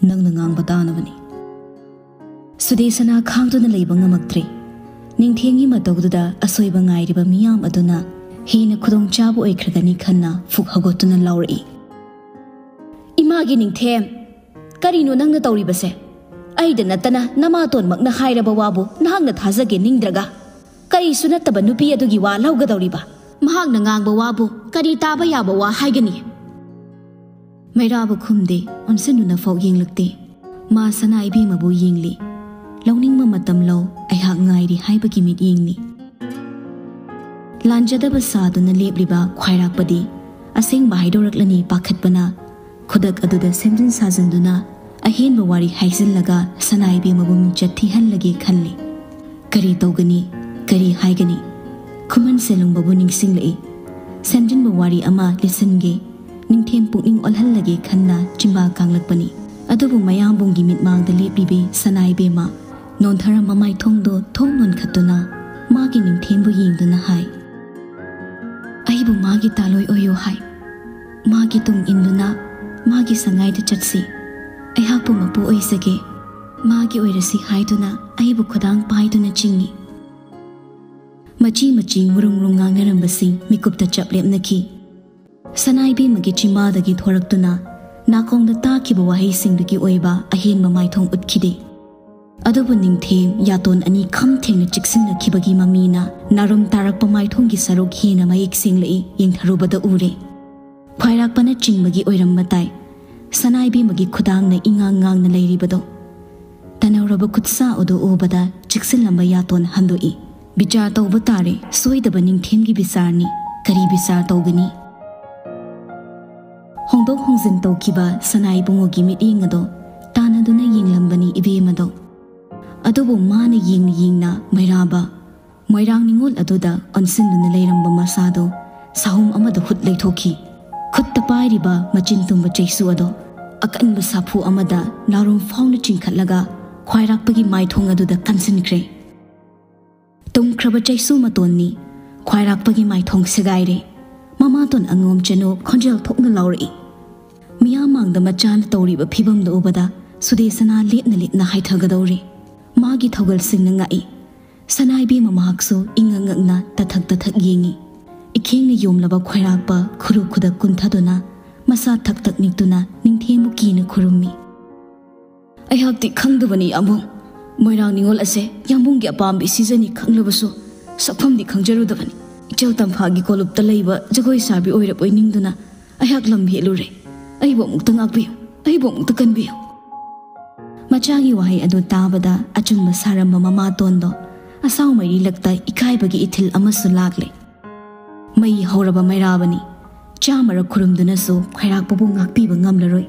ꯅꯪꯅ ꯉꯥꯡꯕ ꯇꯥꯅꯕꯅꯤ꯫" ꯁꯨꯗꯦꯁꯅꯥ ꯈꯥꯡꯗꯨꯅ ꯂꯩꯕ ꯉꯝꯃꯛꯇ꯭ꯔꯦ꯫ ꯅꯤꯡꯊꯦꯝꯒꯤ ꯃꯇꯧꯗꯨꯗ ꯑꯁꯣꯏꯕ ꯉꯥꯏꯔꯤꯕ ꯃꯤꯌꯥꯝ ꯑꯗꯨꯅ ꯍꯦꯟꯅ ꯈꯨꯗꯣꯡꯆꯥꯕ ꯑꯣꯏꯈ꯭ꯔꯒꯅꯤ ꯈꯟꯅ ꯐꯨꯛ ꯍꯧꯒꯠꯇꯨꯅ ꯂꯥꯎꯔꯛꯏ꯫ "ꯏꯃꯥꯒꯤ ꯅꯤꯡꯊꯦꯝ, ꯀꯔꯤꯅꯣ ꯅꯪꯅ ꯇꯧꯔꯤꯕꯁꯦ? ꯑꯩꯗ ꯅꯠꯇꯅ ꯅꯃꯥꯇꯣꯟꯃꯛꯅ ꯍꯥꯏꯔꯕ ꯋꯥꯕꯨ ꯅꯍꯥꯛꯅ ꯊꯥꯖꯒꯦ ꯅꯤꯡꯗ꯭ꯔꯒ, ꯀꯔꯤꯁꯨ ꯅꯠꯇꯕ ꯅꯨꯄꯤ ꯑꯗꯨꯒꯤ ꯋꯥ ꯂꯧꯒꯗꯧꯔꯤꯕ? ꯃꯍꯥꯛꯅ ꯉꯥꯡꯕ ꯋꯥꯕꯨ ꯀꯔꯤ ꯇꯥꯕ ꯌꯥꯕ ꯋꯥ ꯍꯥꯏꯒꯅꯤ?" ꯃꯩꯔꯥꯕ ꯈꯨꯝꯗꯦ, ꯑꯣꯟꯁꯤꯟꯗꯨꯅ ꯐꯥꯎ ꯌꯦꯡꯂꯛꯇꯦ꯫ ꯃꯥ ꯁꯅꯥ ꯏꯕꯦꯝꯃꯕꯨ ꯌꯦꯡꯂꯤ꯫ "ꯂꯧꯅꯤꯡꯕ ꯃꯇꯝ ꯂꯧ, ꯑꯩꯍꯥꯛ ꯉꯥꯏꯔꯤ" ꯍꯥꯏꯕꯒꯤ ꯃꯤꯠꯌꯦꯡꯅꯤ꯫ ꯂꯥꯟꯖꯗꯕ ꯁꯥꯗꯨꯅ ꯂꯦꯞꯂꯤꯕ ꯈ꯭ꯋꯥꯏꯔꯥꯛꯄꯗꯤ ꯑꯁꯦꯡꯕ ꯍꯥꯏꯗꯣꯔꯛꯂꯅꯤ ꯄꯥꯈꯠꯄꯅ ꯈꯨꯗꯛ ꯑꯗꯨꯗ ꯁꯦꯝꯖꯤꯟ ꯁꯥꯖꯤꯟꯗꯨꯅ ꯑꯍꯦꯟꯕ ꯋꯥꯔꯤ ꯍꯥꯏꯖꯤꯜꯂꯒ ꯁꯅꯥ ꯏꯕꯦꯝꯃꯕꯨ ꯃꯤꯡꯆꯠ ꯊꯤꯍꯜꯂꯒꯦ ꯈꯜꯂꯤ꯫ ꯀꯔꯤ ꯇꯧꯒꯅꯤ? ꯀꯔꯤ ꯍꯥꯏꯒꯅꯤ? ꯈꯨꯃꯟ ꯁꯦꯂꯨꯡꯕꯕꯨ ꯅꯤꯡꯁꯤꯡꯂꯛꯏ꯫ ꯁꯦꯝꯖꯤꯟꯕ ꯋꯥꯔꯤ ꯑꯃ ꯂꯤꯁꯤꯟꯒꯦ꯫ ꯅꯤꯡꯊꯦꯝ ꯄꯨꯛꯅꯤꯡ ꯑꯣꯜꯍꯜꯂꯒꯦ ꯈꯟꯅ ꯆꯤꯝꯕꯥꯜ ꯀꯥꯡꯂꯛꯄꯅꯤ꯫ ꯑꯗꯨꯕꯨ ꯃꯌꯥꯝꯕꯨꯡꯒꯤ ꯃꯤꯠꯃꯥꯡꯗ ꯂꯦꯞꯂꯤꯕꯤ ꯁꯅꯥ ꯏꯕꯦꯝꯃ ꯅꯣꯟꯊꯔꯝꯕ ꯃꯥꯏꯊꯣꯡꯗꯣ ꯊꯣꯡ ꯂꯣꯟꯈꯠꯇꯨꯅ ꯃꯥꯒꯤ ꯅꯤꯡꯊꯦꯝꯕꯨ ꯌꯦꯡꯗꯨꯅ ꯍꯥꯏ, "ꯑꯩꯕꯨ ꯃꯥꯒꯤ ꯇꯥꯂꯣꯏ ꯑꯣꯏꯌꯨ ꯍꯥꯏ꯫ ꯃꯥꯒꯤ ꯇꯨꯡ ꯏꯟꯗꯨꯅ ꯃꯥꯒꯤ ꯁꯉꯥꯏꯗ ꯆꯠꯁꯤ꯫ ꯑꯩꯍꯥꯛꯄꯨ ꯃꯄꯨ ꯑꯣꯏꯖꯒꯦ꯫ ꯃꯥꯒꯤ ꯑꯣꯏꯔꯁꯤ" ꯍꯥꯏꯗꯨꯅ ꯑꯩꯕꯨ ꯈꯨꯗꯥꯡ ꯄꯥꯏꯗꯨꯅ ꯆꯤꯡꯏ꯫ ꯃꯆꯤ ꯃꯆꯤ ꯃꯨꯔꯨꯡ ꯃꯨꯔꯨꯡ ꯉꯥꯡꯅꯔꯝꯕꯁꯤꯡ ꯃꯤꯀꯨꯞꯇ ꯆꯞ ꯂꯦꯞꯅꯈꯤ꯫ ꯁꯅꯥ ꯏꯕꯦꯝꯃꯒꯤ ꯆꯤꯝꯕꯥꯜꯗꯒꯤ ꯊꯣꯔꯛꯇꯨꯅ ꯅꯥꯀꯣꯡꯗ ꯇꯥꯈꯤꯕ ꯋꯥꯍꯩꯁꯤꯡꯗꯨꯒꯤ ꯑꯣꯏꯕ ꯑꯍꯦꯟꯕ ꯃꯥꯏꯊꯣꯡ ꯎꯠꯈꯤꯗꯦ꯫ ꯑꯗꯨꯕꯨ ꯅꯤꯡꯊꯦꯝ ꯌꯥꯇꯣꯟ ꯑꯅꯤ ꯈꯝ ꯊꯦꯡꯅ ꯆꯤꯛꯁꯤꯟꯅꯈꯤꯕꯒꯤ ꯃꯃꯤꯅ ꯅꯥꯔꯨꯝ ꯇꯥꯔꯛꯄ ꯃꯥꯏꯊꯣꯡꯒꯤ ꯁꯔꯨꯛ ꯍꯦꯟꯅ ꯃꯌꯦꯛ ꯁꯦꯡꯂꯛꯏ, ꯌꯦꯡꯊꯔꯨꯕꯗ ꯎꯔꯦ꯫ ꯈ꯭ꯋꯥꯏꯔꯥꯛꯄꯅ ꯆꯤꯡꯕꯒꯤ ꯑꯣꯏꯔꯝꯕ ꯇꯥꯏ꯫ ꯁꯅꯥ ꯏꯕꯦꯝꯃꯒꯤ ꯈꯨꯗꯥꯡꯅ ꯏꯉꯥꯡ ꯉꯥꯡꯅ ꯂꯩꯔꯤꯕꯗꯣ꯫ ꯇꯅꯧꯔꯕ ꯈꯨꯠꯁꯥ ꯑꯗꯨ ꯎꯕꯗ ꯆꯤꯛꯁꯤꯜꯂꯝꯕ ꯌꯥꯇꯣꯟ ꯍꯟꯗꯣꯛꯏ꯫ "ꯕꯤꯆꯥꯔ ꯇꯧꯕ ꯇꯥꯔꯦ, ꯁꯣꯏꯗꯕ ꯅꯤꯡꯊꯦꯝꯒꯤ ꯕꯤꯆꯥꯔꯅꯤ꯫ ꯀꯔꯤ ꯕꯤꯆꯥꯔ ꯇꯧꯒꯅꯤ?" ꯍꯣꯡꯗꯣꯛ ꯍꯣꯡꯖꯤꯟ ꯇꯧꯈꯤꯕ ꯁꯅꯥ ꯏꯕꯨꯡꯉꯣꯒꯤ ꯃꯤꯠꯌꯦꯡ ꯑꯗꯣ ꯇꯥꯟꯅꯗꯨꯅ ꯌꯦꯡꯂꯝꯕꯅꯤ ꯏꯕꯦꯝ ꯑꯗꯣ꯫ ꯑꯗꯨꯕꯨ ꯃꯥꯅ ꯌꯦꯡꯅ ꯌꯦꯡꯅ ꯃꯩꯔꯥꯕ ꯃꯣꯏꯔꯥꯡ ꯅꯤꯉꯣꯜ ꯑꯗꯨꯗ ꯑꯣꯟꯁꯤꯟꯗꯨꯅ ꯂꯩꯔꯝꯕ ꯃꯁꯥꯗꯣ ꯁꯥꯍꯨꯝ ꯑꯃꯗ ꯍꯨꯠ ꯂꯩꯊꯣꯛꯈꯤ꯫ ꯈꯨꯠꯇ ꯄꯥꯏꯔꯤꯕ ꯃꯆꯤꯟ ꯇꯨꯝꯕ ꯆꯩꯁꯨ ꯑꯗꯣ ꯑꯀꯟꯕ ꯁꯥꯐꯨ ꯑꯃꯗ ꯅꯥꯔꯣꯝ ꯐꯥꯎꯅ ꯆꯤꯡꯈꯠꯂꯒ ꯈ꯭ꯋꯥꯏꯔꯥꯛꯄꯒꯤ ꯃꯥꯏꯊꯣꯡ ꯑꯗꯨꯗ ꯀꯟꯁꯤꯟꯈ꯭ꯔꯦ꯫ ꯇꯨꯝꯈ꯭ꯔꯕ ꯆꯩꯁꯨ ꯃꯇꯣꯟꯅꯤ꯫ ꯈ꯭ꯋꯥꯏꯔꯥꯛꯄꯒꯤ ꯃꯥꯏꯊꯣꯡ ꯁꯦꯒꯥꯏꯔꯦ꯫ ꯃꯃꯥꯇꯣꯟ ꯑꯉꯣꯝ ꯆꯅꯨ ꯈꯣꯟꯖꯦꯜ ꯊꯣꯛꯅ ꯂꯥꯎꯔꯛꯏ꯫ ꯃꯤꯌꯥꯝ ꯃꯥꯡꯗ ꯃꯆꯥꯅ ꯇꯧꯔꯤꯕ ꯐꯤꯕꯝꯗꯨ ꯎꯕꯗ ꯁꯨꯗꯦꯁꯅꯥ ꯂꯦꯞꯅ ꯂꯦꯞꯅ ꯍꯥꯏꯊꯒꯗꯧꯔꯤ꯫ ꯃꯥꯒꯤ ꯊꯧꯒꯜꯁꯤꯡꯅ ꯉꯛꯏ꯫ ꯁꯅꯥꯏꯕꯦꯝꯃ ꯃꯍꯥꯛꯁꯨ ꯏꯉꯛ ꯉꯛꯅ ꯇꯊꯛ ꯇꯊꯛ ꯌꯦꯡꯏ꯫ ꯏꯈꯦꯡꯅ ꯌꯣꯝꯂꯕ ꯈ꯭ꯋꯥꯏꯔꯥꯛꯄ ꯈꯨꯔꯨ ꯈꯨꯗꯛ ꯀꯨꯟꯊꯗꯨꯅ ꯃꯁꯥ ꯊꯛ ꯊꯛ ꯅꯤꯛꯇꯨꯅ ꯅꯤꯡꯊꯦꯝꯕꯨ ꯀꯤꯅ ꯈꯨꯔꯨꯝꯃꯤ꯫ "ꯑꯩꯍꯥꯛꯇꯤ ꯈꯪꯗꯕꯅꯤ ꯌꯥꯝꯕꯨꯡ꯫ ꯃꯣꯏꯔꯥꯡ ꯅꯤꯉꯣꯜ ꯑꯁꯦ ꯌꯥꯝꯕꯨꯡꯒꯤ ꯑꯄꯥꯝꯕ ꯏꯆꯦꯖꯅꯤ ꯈꯪꯂꯕꯁꯨ ꯁꯛꯐꯝꯗꯤ ꯈꯪꯖꯔꯨꯗꯕꯅꯤ꯫ ꯏꯆꯜ ꯇꯝꯐꯥꯒꯤ ꯀꯣꯂꯨꯞꯇ ꯂꯩꯕ ꯖꯒꯣꯏ ꯁꯥꯕꯤ ꯑꯣꯏꯔꯕꯣꯏ ꯅꯤꯡꯗꯨꯅ ꯑꯩꯍꯥꯛ ꯂꯝ ꯍꯦꯜꯂꯨꯔꯦ꯫ ꯑꯩꯕꯨ ꯑꯃꯨꯛꯇ ꯉꯥꯛꯄꯤꯌꯨ, ꯑꯩꯕꯨ ꯑꯃꯨꯛꯇ ꯀꯟꯕꯤꯌꯨ꯫" ꯃꯆꯥꯒꯤ ꯋꯥꯍꯩ ꯑꯗꯨ ꯇꯥꯕꯗ ꯑꯆꯨꯝꯕ ꯁꯥꯔꯝꯕ ꯃꯃꯥꯇꯣꯟꯗꯣ ꯑꯁꯥꯎ ꯃꯩꯔꯤ ꯂꯛꯇ ꯏꯀꯥꯏꯕꯒꯤ ꯏꯊꯤꯜ ꯑꯃꯁꯨ ꯂꯥꯛꯂꯦ꯫ ꯃꯩ ꯍꯧꯔꯕ ꯃꯩꯔꯥꯕꯅꯤ꯫ ꯆꯥꯃꯔꯛ ꯈꯨꯔꯨꯝꯗꯨꯅꯁꯨ ꯈ꯭ꯋꯥꯏꯔꯥꯛꯄꯕꯨ ꯉꯥꯛꯄꯤꯕ ꯉꯝꯂꯔꯣꯏ꯫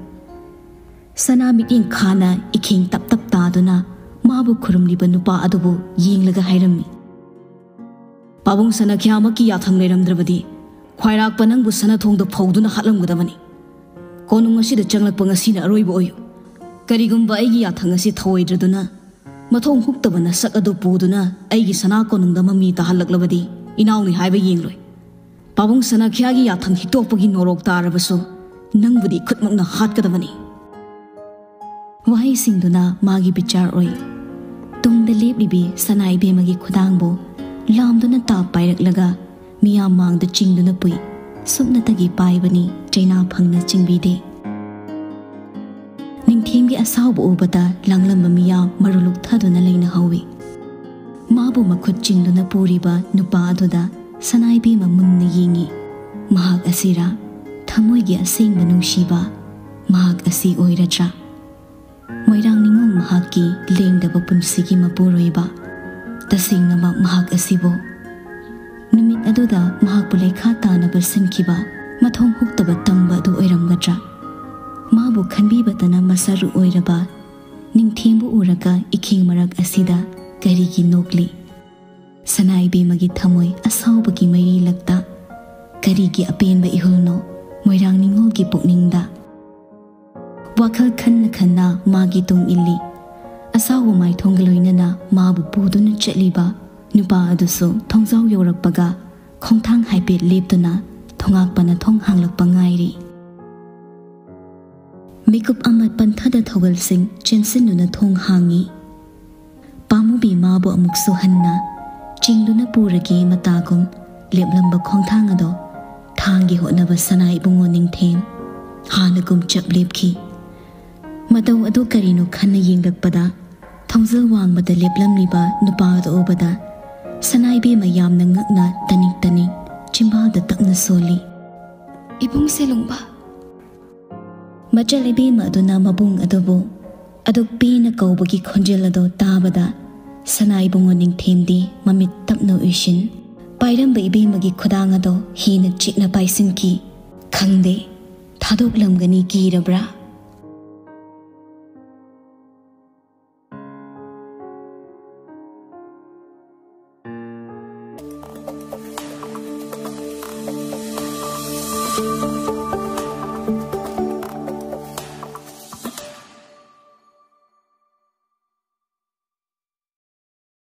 ꯁꯅꯥ ꯃꯤꯠꯌꯦꯡ ꯈꯥꯅ ꯏꯈꯦꯡ ꯇꯞ ꯇꯞ ꯇꯥꯗꯨꯅ ꯃꯥꯕꯨ ꯈꯨꯔꯨꯝꯂꯤꯕ ꯅꯨꯄꯥ ꯑꯗꯨꯕꯨ ꯌꯦꯡꯂꯒ ꯍꯥꯏꯔꯝꯃꯤ, "ꯄꯥꯕꯨꯡ ꯁꯅꯥꯈ꯭ꯌꯥꯃꯛꯀꯤ ꯌꯥꯊꯪ ꯂꯩꯔꯝꯗ꯭ꯔꯕꯗꯤ ꯈ꯭ꯋꯥꯏꯔꯥꯛꯄ ꯅꯪꯕꯨ ꯁꯅꯥꯊꯣꯡꯗ ꯐꯧꯗꯨꯅ ꯍꯥꯠꯂꯝꯒꯗꯕꯅꯤ꯫ ꯀꯣꯅꯨꯡ ꯑꯁꯤꯗ ꯆꯪꯂꯛꯄ ꯉꯁꯤꯅ ꯑꯔꯣꯏꯕ ꯑꯣꯏꯌꯨ꯫ ꯀꯔꯤꯒꯨꯝꯕ ꯑꯩꯒꯤ ꯌꯥꯊꯪ ꯑꯁꯤ ꯊꯧꯑꯣꯏꯗ꯭ꯔꯗꯨꯅ ꯃꯊꯣꯡ ꯍꯨꯛꯇꯕ ꯅꯁꯛ ꯑꯗꯨ ꯄꯨꯗꯨꯅ ꯑꯩꯒꯤ ꯁꯅꯥ ꯀꯣꯅꯨꯡꯗ ꯃꯃꯤ ꯇꯥꯍꯜꯂꯛꯂꯕꯗꯤ ꯏꯅꯥꯎꯅꯤ ꯍꯥꯏꯕ ꯌꯦꯡꯂꯣꯏ꯫ ꯄꯥꯕꯨꯡ ꯁꯅꯥꯈ꯭ꯌꯥꯒꯤ ꯌꯥꯊꯪ ꯍꯤꯛꯇꯣꯛꯄꯒꯤ ꯅꯣꯔꯣꯛ ꯇꯥꯔꯕꯁꯨ ꯅꯪꯕꯨꯗꯤ ꯈꯨꯠꯃꯛꯅ ꯍꯥꯠꯀꯗꯕꯅꯤ꯫" ꯋꯥꯍꯩꯁꯤꯡꯗꯨꯅ ꯃꯥꯒꯤ ꯕꯤꯆꯥꯔ ꯑꯣꯏ꯫ ꯇꯨꯡꯗ ꯂꯦꯞꯂꯤꯕꯤ ꯁꯅꯥ ꯏꯕꯦꯝꯃꯒꯤ ꯈꯨꯗꯥꯡꯕꯨ ꯂꯥꯝꯗꯨꯅ ꯇꯥꯞ ꯄꯥꯏꯔꯛꯂꯒ ꯃꯤꯌꯥꯝ ꯃꯥꯡꯗ ꯆꯤꯡꯗꯨꯅ ꯄꯨꯏ꯫ ꯁꯨꯞꯅꯇꯒꯤ ꯄꯥꯏꯕꯅꯤ ꯆꯩꯅꯥ ꯐꯪꯅ ꯆꯤꯡꯕꯤꯗꯦ꯫ ꯅꯤꯡꯊꯦꯝꯒꯤ ꯑꯁꯥꯎꯕ ꯎꯕꯗ ꯂꯥꯡꯂꯝꯕ ꯃꯤꯌꯥꯝ ꯃꯔꯨ ꯂꯨꯛꯊꯗꯨꯅ ꯂꯩꯅꯍꯧꯏ꯫ ꯃꯥꯕꯨ ꯃꯈꯨꯠ ꯆꯤꯡꯗꯨꯅ ꯄꯨꯔꯤꯕ ꯅꯨꯄꯥ ꯑꯗꯨꯗ ꯁꯅꯥꯏꯕꯦꯝꯃ ꯃꯨꯟꯅ ꯌꯦꯡꯏ꯫ ꯃꯍꯥꯛ ꯑꯁꯤꯔꯥ? ꯊꯃꯣꯏꯒꯤ ꯑꯁꯦꯡꯕ ꯅꯨꯡꯁꯤꯕ ꯃꯍꯥꯛ ꯑꯁꯤ ꯑꯣꯏꯔꯗ꯭ꯔꯥ? ꯃꯣꯏꯔꯥꯡ ꯅꯤꯉꯣꯜ ꯃꯍꯥꯛꯀꯤ ꯂꯦꯡꯗꯕ ꯄꯨꯟꯁꯤꯒꯤ ꯃꯄꯨꯔꯣꯏꯕ꯫ ꯇꯁꯦꯡꯅꯃꯛ ꯃꯍꯥꯛ ꯑꯁꯤꯕꯨ ꯅꯨꯃꯤꯠ ꯑꯗꯨꯗ ꯃꯍꯥꯛꯄꯨ ꯂꯩꯈꯥ ꯇꯥꯅꯕ ꯁꯤꯟꯈꯤꯕ ꯃꯊꯣꯡ ꯍꯨꯛꯇꯕ ꯇꯝꯕ ꯑꯗꯨ ꯑꯣꯏꯔꯝꯒꯗ꯭ꯔꯥ? ꯃꯥꯕꯨ ꯈꯟꯕꯤꯕꯇꯅ ꯃꯁꯥꯔꯨ ꯑꯣꯏꯔꯕ ꯅꯤꯡꯊꯦꯝꯕꯨ ꯎꯔꯒ ꯏꯈꯤꯡ ꯃꯔꯛ ꯑꯁꯤꯗ ꯀꯔꯤꯒꯤ ꯅꯣꯛꯂꯤ? ꯁꯅꯥ ꯏꯕꯦꯝꯃꯒꯤ ꯊꯃꯣꯏ ꯑꯁꯥꯎꯕꯒꯤ ꯃꯩꯔꯤ ꯂꯛꯇ ꯀꯔꯤꯒꯤ ꯑꯄꯦꯟꯕ ꯏꯍꯨꯜꯅꯣ ꯃꯣꯏꯔꯥꯡ ꯅꯤꯉꯣꯜꯒꯤ ꯄꯨꯛꯅꯤꯡꯗ? ꯋꯥꯈꯜ ꯈꯟꯅ ꯈꯟꯅ ꯃꯥꯒꯤ ꯇꯨꯡ ꯏꯜꯂꯤ꯫ ꯑꯁꯥꯎꯕ ꯃꯥꯏꯊꯣꯡꯒ ꯂꯣꯏꯅꯅ ꯃꯥꯕꯨ ꯄꯨꯗꯨꯅ ꯆꯠꯂꯤꯕ ꯅꯨꯄꯥ ꯑꯗꯨꯁꯨ ꯊꯣꯡꯖꯥꯎ ꯌꯧꯔꯛꯄꯒ ꯈꯣꯡꯊꯥꯡ ꯍꯥꯏꯐꯦꯠ ꯂꯦꯞꯇꯨꯅ ꯊꯣꯉꯥꯛꯄꯅ ꯊꯣꯡ ꯍꯥꯡꯂꯛꯄ ꯉꯥꯏꯔꯤ꯫ ꯃꯤꯀꯨꯞ ꯑꯃ ꯄꯟꯊꯗ ꯊꯧꯒꯜꯁꯤꯡ ꯆꯦꯟꯁꯤꯟꯗꯨꯅ ꯊꯣꯡ ꯍꯥꯡꯉꯤ꯫ ꯄꯥꯝꯃꯨꯕꯤ ꯃꯥꯕꯨ ꯑꯃꯨꯛꯁꯨ ꯍꯟꯅ ꯆꯤꯡꯗꯨꯅ ꯄꯨꯔꯒꯦ ꯃꯇꯥꯒꯨꯝ ꯂꯦꯞꯂꯝꯕ ꯈꯣꯡꯊꯥꯡ ꯑꯗꯣ ꯊꯥꯡꯒꯤ ꯍꯣꯠꯅꯕ ꯁꯅꯥ ꯏꯕꯨꯡꯉꯣ ꯅꯤꯡꯊꯦꯝ ꯍꯥꯟꯅꯒꯨꯝ ꯆꯞ ꯂꯦꯞꯈꯤ꯫ ꯃꯇꯧ ꯑꯗꯨ ꯀꯔꯤꯅꯣ ꯈꯟꯅ ꯌꯦꯡꯂꯛꯄꯗ ꯊꯣꯡꯖꯜ ꯋꯥꯡꯃꯗ ꯂꯦꯞꯂꯝꯂꯤꯕ ꯅꯨꯄꯥ ꯑꯗꯨ ꯎꯕꯗ ꯁꯅꯥ ꯏꯕꯦꯝꯃ ꯌꯥꯝꯅ ꯉꯛꯅ ꯇꯅꯤꯛ ꯇꯅꯤꯛ ꯆꯤꯝꯕꯥꯜꯗ ꯇꯞꯅ ꯁꯣꯜꯂꯤ꯫ "ꯏꯕꯨꯡ ꯁꯦꯂꯨꯡꯕ!" ꯃꯆꯜ ꯏꯕꯦꯝꯃ ꯑꯗꯨꯅ ꯃꯕꯨꯡ ꯑꯗꯨꯕꯨ ꯑꯗꯨꯛ ꯄꯦꯟꯅ ꯀꯧꯕꯒꯤ ꯈꯣꯟꯖꯦꯜ ꯑꯗꯨ ꯇꯥꯕꯗ ꯁꯅꯥ ꯏꯕꯨꯡꯉꯣ ꯅꯤꯡꯊꯦꯝꯗꯤ ꯃꯃꯤꯠ ꯇꯞꯅ ꯎꯏꯁꯤꯟ ꯄꯥꯏꯔꯝꯕ ꯏꯕꯦꯝꯃꯒꯤ ꯈꯨꯗꯥꯡ ꯑꯗꯨ ꯍꯦꯟꯅ ꯆꯤꯛꯅ ꯄꯥꯏꯁꯤꯟꯈꯤ꯫ ꯈꯪꯗꯦ, ꯊꯥꯗꯣꯛꯂꯝꯒꯅꯤ ꯀꯤꯔꯕ꯭ꯔꯥ?